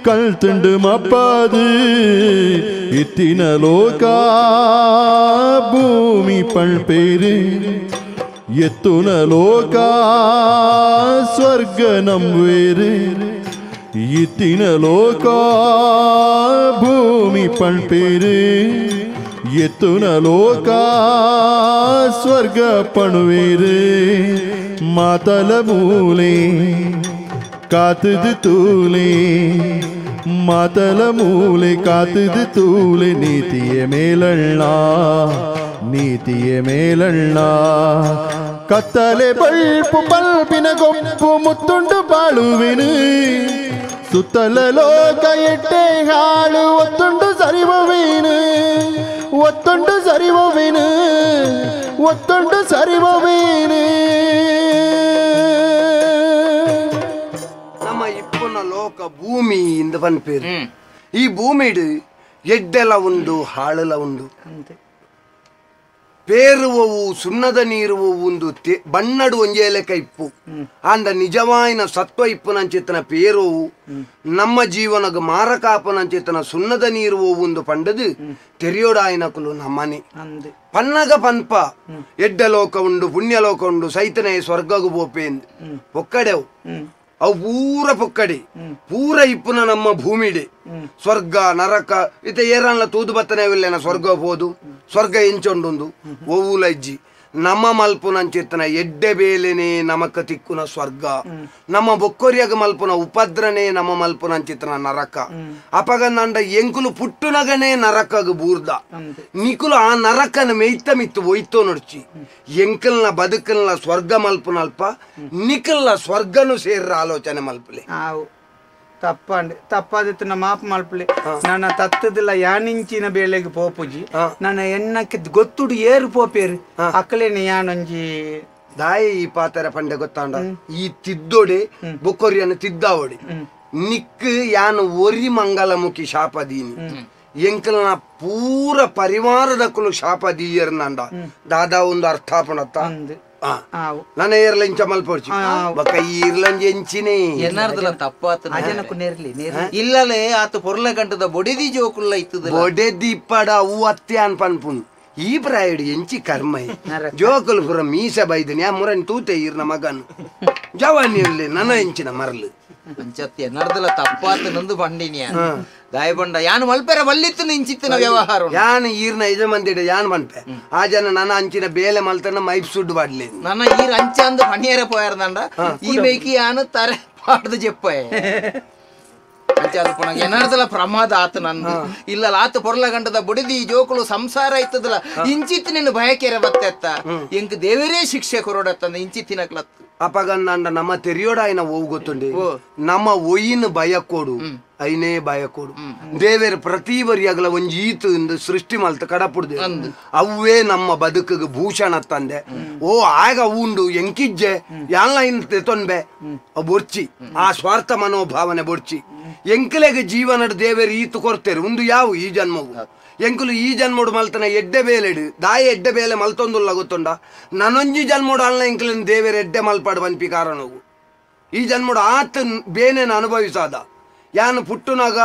கல் துண்டு மப்பாது இத்தின லோகா பூமி பல்பேரு எத்துன லோகா ஸ்வர்க நம்வேரு இத்தின லோகா பூமி பல்பேரு எத்துன லோகா ஸ்வர்க பணுவேரு மாதல மூலே காத்துது தூளே மாதல மூலே காத்துது தூளே நீதிய மேலண்ணா நீதிய மேலண்ணா ಕತ್ತಲೆ ಬಳ್ಪು ಪಲ್ಪಿನ ಗೊಪ್ಪು ಮುತ್ತುಂಡು ಬಾಳುವೆನು ಸುತ್ತಲ ಲೋಕ ಎಟ್ಟೆ ಹಾಳು ಒತ್ತುಂಡು ಸರಿವುವೇನು ಒತ್ತುಂಡು ಸರಿವುವೇನು ಒತ್ತುಂಡು ಸರಿವುವೇನು. ನಮ್ಮ ಇಪ್ಪನ ಲೋಕ ಭೂಮಿ ಇಂದ ಪನ್ಪೇರು. ಈ ಭೂಮಿಡು ಎಡ್ಡೆಲ ಉಂಡು ಹಾಳುಲ ಉಂಡು ಪೇರುವವು ಸುಣ್ಣದ ನೀರುವು ಒಂದು ಬಣ್ಣಡು ಒಂಜೇ ಲೆಕ್ಕ ಇಪ್ಪು ಅಂದ ನಿಜವಾಯಿನ ಸತ್ವ ಇಪ್ಪುನಂಚಿತ್ತನ ಪೇರುವು ನಮ್ಮ ಜೀವನಗ ಮಾರಕಾಪನಂಚಿತ್ತನ ಸುಣ್ಣದ ನೀರುವು ಒಂದು ಪಂಡದು ತೆರಿಯೋಡಾಯನಕುಲು ನಮ್ಮನೆ ಪನ್ನಗ ಪನ್ಪ ಎಡ್ಡ ಲೋಕ ಉಂಡು ಪುಣ್ಯ ಲೋಕ ಉಂಡು ಸೈತನೇ ಸ್ವರ್ಗಗು ಪೋಪೇಂದು ಪೊಕ್ಕಡೆವು ಅವು ಪೂರ ಪೊಕ್ಕಡೆ ಪೂರ ಇಪ್ಪುನ ನಮ್ಮ ಭೂಮಿಡೆ ಸ್ವರ್ಗ ನರಕ ಇತ ಏರನ್ಲ ತೂದು ಬತ್ತನೇ ಇಲ್ಲೇನ ಸ್ವರ್ಗ ಹೋದು ಸ್ವರ್ಗ ಎಂಚೊಂಡುಂದು ಓವುಲಜ್ಜಿ ನಮ್ಮ ಮಲ್ಪುನಂಚಿತ್ತನ ಎಡ್ಡೆ ಬೇಲೆನೆ ನಮಕ ತಿಕ್ಕುನ ಸ್ವರ್ಗ ನಮ್ಮ ಬೊಕ್ಕೊರಿಯಾಗ ಮಲ್ಪುನ ಉಪದ್ರನೆ ನಮ್ಮ ಮಲ್ಪುನಂಚಿತ್ತನ ನರಕ ಅಪಗ ನಂಡ ಎಂಕುಲು ಪುಟ್ಟುನಗನೇ ನರಕಗ ಬೂರ್ದ ನಿಕುಲು ಆ ನರಕನ ಮೆಯ್ತ ಮಿತ್ತು ಒಯ್ತೋ ನಡ್ಚಿ ಎಂಕಲ್ನ ಬದುಕಲ್ನ ಸ್ವರ್ಗ ಮಲ್ಪುನಲ್ಪ ನಿಕಲ್ನ ಸ್ವರ್ಗನು ಸೇರ್ರ ಆಲೋಚನೆ ಮಲ್ಪಲೆ. ತಪ್ಪಂಡ್ ತಪ್ಪಾದಿತ್ತು ಮಾಪ್ ಮಲ್ಪಲೆ ನನ್ನ ತತ್ತದಿಲ್ಲ ಯಾನಿಂಚಿನ ಬೇಳೆಗೆ ಪೋಪುಜಿ ನನ್ನ ಎಣ್ಣಕ್ಕೆ ಗೊತ್ತುಡು ಏರು ಪೋಪೇರು ಅಕ್ಕಲೇನೆ ಯಾನೊಂಜಿ ದಾಯಿ ಈ ಪಾತರ ಪಂಡೆ ಗೊತ್ತಾಂಡ ಈ ತಿದ್ದೋಡೆ ಬೊಕ್ಕೊರಿಯನ್ನು ತಿದ್ದಾವಡೆ ನಿಕ್ ಯಾನು ಒರಿ ಮಂಗಲಮುಖಿ ಶಾಪದೀನಿ ಎಂಕಲ್ನ ಪೂರ ಪರಿವಾರದಕ್ಕಲು ಶಾಪ ದೀಯರ್ನಂಡ ದಾದಾ ಒಂದು ಅರ್ಥಾಪಣತ್ತ ನನ್ನ ಏರ್ಲ ಇಂಚ ಮಲ್ಪೊಡ್ಚಿ ಬೊಕ್ಕ ಈರ್ಲಂಜಿ ಎಂಚಿನೇ ಎನ್ನಾರ್ದಲ ತಪ್ಪಾತ ಇಲ್ಲಲೇ ಆತ ಪೊರ್ಲ ಗಂಟದ ಬೊಡೆದಿ ಜೋಕುಲ್ಲ ಇತ್ತದ ಬೊಡೆದಿ ಪಡ ಅವು ಅತ್ತೆ ಅನ್ ಪನ್ಪುನು ಈ ಪ್ರಾಯಡು ಎಂಚಿ ಕರ್ಮ ಜೋಕುಲು ಪುರ ಮೀಸ ಬೈದನಿ ಆ ಮುರನ್ ತೂತೆ ಈರ್ನ ಮಗನು ಜವಾನಿ ಇರ್ಲಿ ನನ್ನ ಎಂಚಿನ ಮರಲು ಅಂಚತ್ತೆ ಎನ್ನಾರ್ದಲ ತಪ್ಪಾತ ನಂದು ಬಂಡಿನಿಯ ದಾಯಬಂಡ ಯಾನು ಮಲ್ಪೆರ ವಲ್ಲಿತ್ತು ನಿಂಚಿತ್ತಿನ ವ್ಯವಹಾರ ಯಾನು ಈರ್ನ ಯಜಮಂದಿಡ ಯಾನ್ ಮನ್ಪೆ ಆ ಜನ ನನ್ನ ಅಂಚಿನ ಬೇಲೆ ಮಲ್ತನ ಮೈಪ್ ಸುಡ್ಡು ಬಾಡ್ಲಿ ನನ್ನ ಈರ್ ಅಂಚ ಅಂದು ಪಣಿಯರ ಪೋಯಾರ್ದಂಡ ಈ ಬೇಕಿ ಯಾನು ತರೆ ಪಾಡ್ದು ಜೆಪ್ಪಾಯ ಅಂಚಾದ ಎನಾರ್ದಲ ಪ್ರಮಾದ ಆತ ನಂದು ಇಲ್ಲ ಆತ ಪೊರ್ಲ ಗಂಟದ ಬುಡಿದಿ ಜೋಕುಲು ಸಂಸಾರ ಇತ್ತದಲ್ಲ ಇಂಚಿತ್ತು ನಿನ್ನ ಭಯಕೆರೆ ಬತ್ತೆತ್ತ ಎಂಕ್ ದೇವರೇ ಶಿಕ್ಷೆ ಕೊರಡತ್ತಂದ ಇಂಚಿತ್ತಿನಕ್ಲತ್ತು ಅಪಗಂದ ನಮ್ಮ ತೆರಿಯೋಡಾಯನ ಓವು ಗೊತ್ತುಂಡಿ ನಮ್ಮ ಒಯ್ಯಿನ ಭಯ ಕೊಡು ಐನೇ ಭಯ ಕೊಡು ದೇವೇರ ಪ್ರತಿ ವರಿಯಾಗಲ ಒಂಜೀತು ಇಂದು ಸೃಷ್ಟಿ ಮಲ್ತ ಕಡಪುಡ್ದೆ ಅವೇ ನಮ್ಮ ಬದುಕಿಗೆ ಭೂಷಣ ತಂದೆ ಓ ಆಗ ಉಂಡು ಎಂಕಿಜ್ಜೆ ಯಾನ್ಲ ಇನ್ ತೊನ್ಬೆ ಬೊರ್ಚಿ ಆ ಸ್ವಾರ್ಥ ಮನೋಭಾವನೆ ಬೊರ್ಚಿ ಎಂಕಲೆಗೆ ಜೀವನದ ದೇವೇರು ಈತು ಕೊಡ್ತೇರು ಒಂದು ಯಾವು ಈ ಜನ್ಮವು ಎಂಕುಲು ಈ ಜನ್ಮೋಡು ಮಲ್ತನ ಎಡ್ಡೆ ಬೇಲೆಡು ದಾಯ ಎಡ್ಡೆ ಬೇಲೆ ಮಲ್ತೊಂದುಲ್ಲ ಗೊತ್ತುಂಡ ನನೊಂಜಿ ಜನ್ಮೋಡು ಅಲ್ಲ ಎಂಕಲಿನ ದೇವೇರು ಎಡ್ಡೆ ಮಲ್ಪಾಡು ಪನ್ಪಿ ಕಾರಣವು ಈ ಜನ್ಮೋಡು ಆತ ಬೇನೇನು ಅನುಭವಿಸಾದ ಯಾನು ಪುಟ್ಟುನಾಗ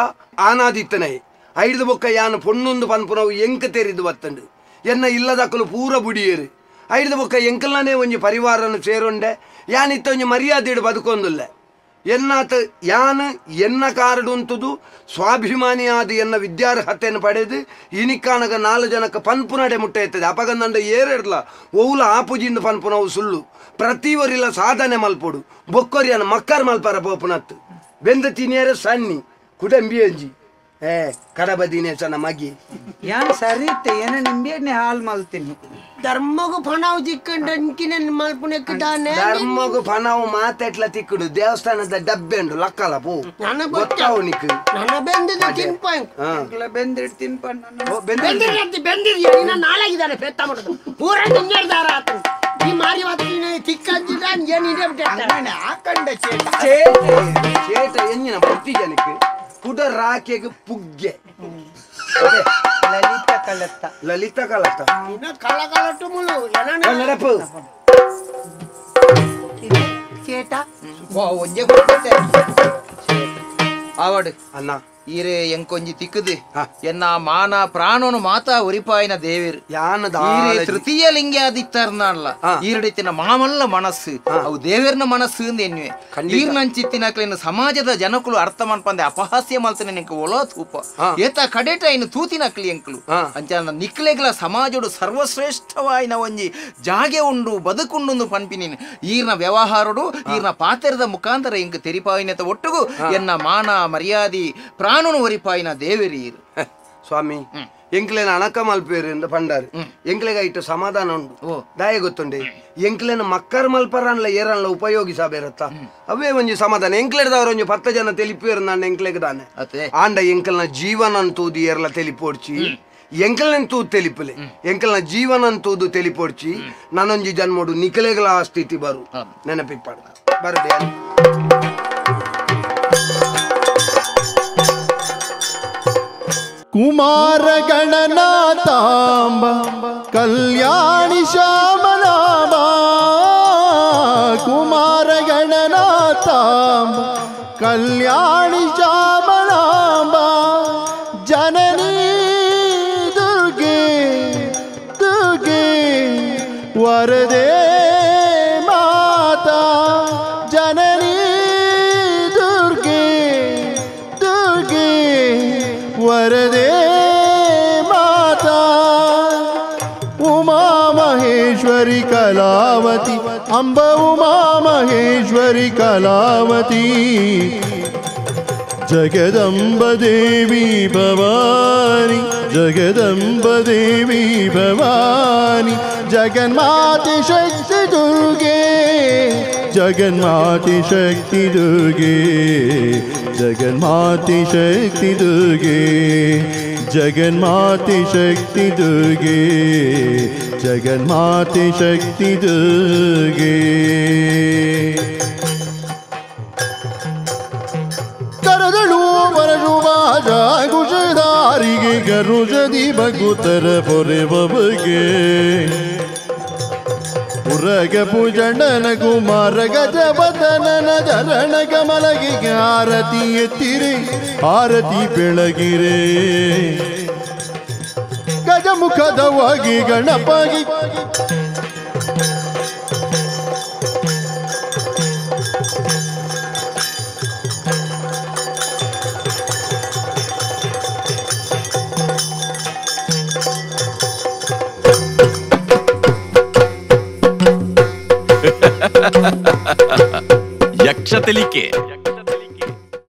ಆನಾದಿತ್ತನೇ ಐದು ಬೊಕ್ಕ ಯಾನು ಪೊಣ್ಣೊಂದು ಪನ್ಪುನವು ಎಂಕ ತೆರಿದು ಬತ್ತಂಡು ಎನ್ನ ಇಲ್ಲದಕ್ಕಲು ಪೂರ ಬುಡಿಯೇರು ಐದು ಬೊಕ್ಕ ಎಂಕಲ್ನೇ ಒಂಜಿ ಪರಿವಾರನು ಸೇರೊಂಡೆ ಯಾನಿತ್ತ ಒಂಜಿ ಮರ್ಯಾದೆಡು ಬದುಕೊಂದುಲ್ಲ ಎನ್ನಾತ ಯಾನು ಎನ್ನ ಕಾರಡು ಉಂಟುದು ಸ್ವಾಭಿಮಾನಿಯಾದ ಎನ್ನ ವಿದ್ಯಾರ್ಹತೆಯನ್ನು ಪಡೆದು ಇನಿಕಾನಗ ನಾಲ್ಕು ಜನಕ್ಕೆ ಪನ್ಪುನಡೆ ಮುಟ್ಟೆ ಇರ್ತದೆ ಅಪಗಂದಂಡ ಏರಿಡ್ಲ ಒವ್ಲ ಆಪುಜಿಂದ ಪನ್ಪುನವು ಸುಳ್ಳು ಪ್ರತಿವರಿಲ್ಲ ಸಾಧನೆ ಮಲ್ಪೊಡು ಬೊಕ್ಕೊರಿಯನ ಮಕ್ಕರ್ ಮಲ್ಪರ ಪೋಪುನತ್ತು ಬೆಂದ ತಿನಿಯರ ಸನ್ನಿ ಕುಟಂಬಿ ಅಂಜಿ ಏ ಕಡಬ ದಿನೇಶನ ಮಗಿ ಯಾನ್ ಸರಿ ಇತ್ತೆ ಏನ ನಿಂಬೆ ಹಾಲು ಮಲ್ತೀನಿ ಧರ್ಮಗು ಫಣಾವು ತಿಕ್ಕಂಡ್ರೆ ಮಲ್ಪುಣಕ್ಕೆ ದಾನೆ ಧರ್ಮಗು ಫಣಾವು ಮಾತೆಟ್ಲ ತಿಕ್ಕುಡು ದೇವಸ್ಥಾನದ ಡಬ್ಬೆ ಉಂಡು ಲಕ್ಕಲ ಪೋ ಗೊತ್ತಾವು ನಿಕ್ ನನ್ನ ಬೆಂದಿದೆ ತಿನ್ಪಾಯಿಂಟ್ ಬೆಂದಿಡ್ ತಿನ್ಪಣ್ಣ ಬೆಂದಿರತ್ತಿ ಬೆಂದಿದ್ಯಾ ಇನ್ನ ನಾಳಾಗಿದ್ದಾನೆ ಪೆತ್ತ ಮಾಡೋದು ಪೂರ ನಿನ್ನೆಡ್ದಾರ ಆತನು ಈ ಮಾರಿ ಹೊತ್ತಿನ ತಿಕ್ಕಂಜಿದ ಏನು ಇದೆ ಬಿಟ್ಟೆ ಆಕಂಡ ಚೇಟ ಚೇಟ ಎಂಜಿನ ಬುದ್ಧಿ ಜನಕ್ಕೆ ಕುಡ ರಾಕೆಗೆ ಪುಗ್ಗೆ ಲಲಿತ ಕಲೆ. ಕಲತ್ತ ಲಲಿತ ಕಲತ್ತ ಇನ್ನ ಕಲ ಕಲಟ್ಟು ಮುಳು ನೆನಪು ಚೇಟ ಒಂಜೆ ಕೊಡ್ತೈತೆ ಆವಡು ಅಣ್ಣ ಈರೆ ಎಂಕೊಂಜಿ ತಿಕ್ಕದು ಎನ್ನ ಮಾನ ಪ್ರಾಣನು ಮಾತಾ ಒರಿಪಾಯಿನ ದೇವಿರು ಯಾನ ತೃತೀಯ ಲಿಂಗಾದಿತ್ತರ್ನಲ್ಲ ಈರಡಿತಿನ ಮಾಮಲ್ಲ ಮನಸ್ಸು ಅವು ದೇವಿರ್ನ ಮನಸ್ಸು ಎನ್ನುವೆ ಈರ್ನಂಚಿತ್ತಿನಕ್ಲೇನು ಸಮಾಜದ ಜನಕುಲು ಅರ್ಥ ಮನ್ಪಂದೆ ಅಪಹಾಸ್ಯ ಮಲ್ತನೆ ನಿಂಕ ಒಲೋ ತೂಪ ಏತ ಕಡೇಟ ಇನ್ನು ತೂತಿನಕ್ಲಿ ಎಂಕ್ಲು ಅಂಚ ನಿಕ್ಲೆಗ್ಲ ಸಮಾಜಡು ಸರ್ವಶ್ರೇಷ್ಠವಾಯಿನ ಒಂಜಿ ಜಾಗೆ ಉಂಡು ಬದುಕುಂಡು ಪನ್ಪಿನೇನು ಈರ್ನ ವ್ಯವಹಾರಡು ಈರ್ನ ಪಾತ್ರದ ಮುಖಾಂತರ ಎಂಕ್ ತೆರಿಪಾಯಿನತ ಒಟ್ಟುಗು ಎನ್ನ ಮಾನ ಮರ್ಯಾದಿ ಪ್ರಾಣ ಒರಿಪಾಯಿನ ದೇವರಿ ಸ್ವಾಮಿ ಎಂಕ್ಲೇನ ಅಣಕ ಮಲ್ಪೇರು ಎಂದು ಪಂಡಾರು ಎಂಕ್ಲೆಗ ಇಟ್ಟು ಸಮಾಧಾನ ಉಂಡು ದಾಯ ಗೊತ್ತುಂಡೆ ಎಂಕ್ಲೇನ ಮಕ್ಕರ್ ಮಲ್ಪರನ್ಲ ಏರನ್ಲ ಉಪಯೋಗಿಸಬೇರತ್ತ ಅವೇ ಒಂಜಿ ಸಮಾಧಾನ ಎಂಕ್ಲೆಡ್ದವ್ರ ಒಂಜಿ 10 ಜನ ತೆಲಿಪೇರು ನಾನು ಎಂಕ್ಲೆಗ್ ದಾನೆ ಆಂಡ ಎಂಕಲ್ನ ಜೀವನ ತೂದು ಏರ್ಲ ತೆಲಿಪೋಡ್ಚಿ ಎಂಕಲ್ನ ತೂದು ತೆಲಿಪಲೆ ಎಂಕಲ್ನ ಜೀವನ ತೂದು ತೆಲಿಪೋಡ್ಚಿ ನಾನೊಂಜಿ ಜನ್ಮೋಡು ನಿಕಲೆಗಳ ಆ ಸ್ಥಿತಿ ಬರು ನೆನಪಿಪ್ಪಾಡ ಬರದೆ ಕುಮಾರ ಗಣನಾಥಾಂಬ ಕಲ್ಯಾಣಿ ಶ್ಯಾಮಲಾಂಬ ಕುಮಾರ ಗಣನಾಥಾಂಬ ಕಲ್ಯಾಣಿ ಶ್ಯಾಮಲಾಂಬ ಜನನಿ ದುರ್ಗೆ ದುರ್ಗೆ ವರದೆ ಮಾತಾ ಜನನಿ ದುರ್ಗೆ ದುರ್ಗೆ ವರದೆ ಮಾತಾ ಉಮಾ ಮಹೇಶ್ವರಿ ಕಲಾವತಿ ಅಂಬ ಉಮಾ ಮಹೇಶ್ವರಿ ಕಲಾವತಿ ಜಗದಂಬ ದೇವಿ ಭವಾನಿ ಜಗದಂಬ ದೇವಿ ಭವಾನಿ ಜಗನ್ಮಾತೆ ಶಕ್ತಿ ದುರ್ಗೆ ಜಗನ್ಮಾತೆ ಶಕ್ತಿ ದುರ್ಗೆ ಜಗನ್ಮಾತೆ ಶಕ್ತಿ ದುರ್ಗೆ ಜಗನ್ಮಾತೆ ಶಕ್ತಿ ದುರ್ಗೆ ಜಗನ್ಮಾತೆ ಶಕ್ತಿ ದುರ್ಗೆ ಕರದಳು ಪರಶುಭಾಜ ಕುಶಧಾರಿಗೆ ಗರುಜದಿ ಬಗುತರ ಪೊರೆವಗೆ ಉರಗ ಪೂಜಣನ ಕುಮಾರ ಗಜಬದನನ ಚರಣ ಕಮಲಗೆ ಆರತಿ ಎತ್ತಿರೆ ಆರತಿ ಬೆಳಗಿರೆ ಗಜಮುಖದವಾಗಿ ಗಣಪಗಿ ಯಕ್ಷ ತೆಲಿಕೆ.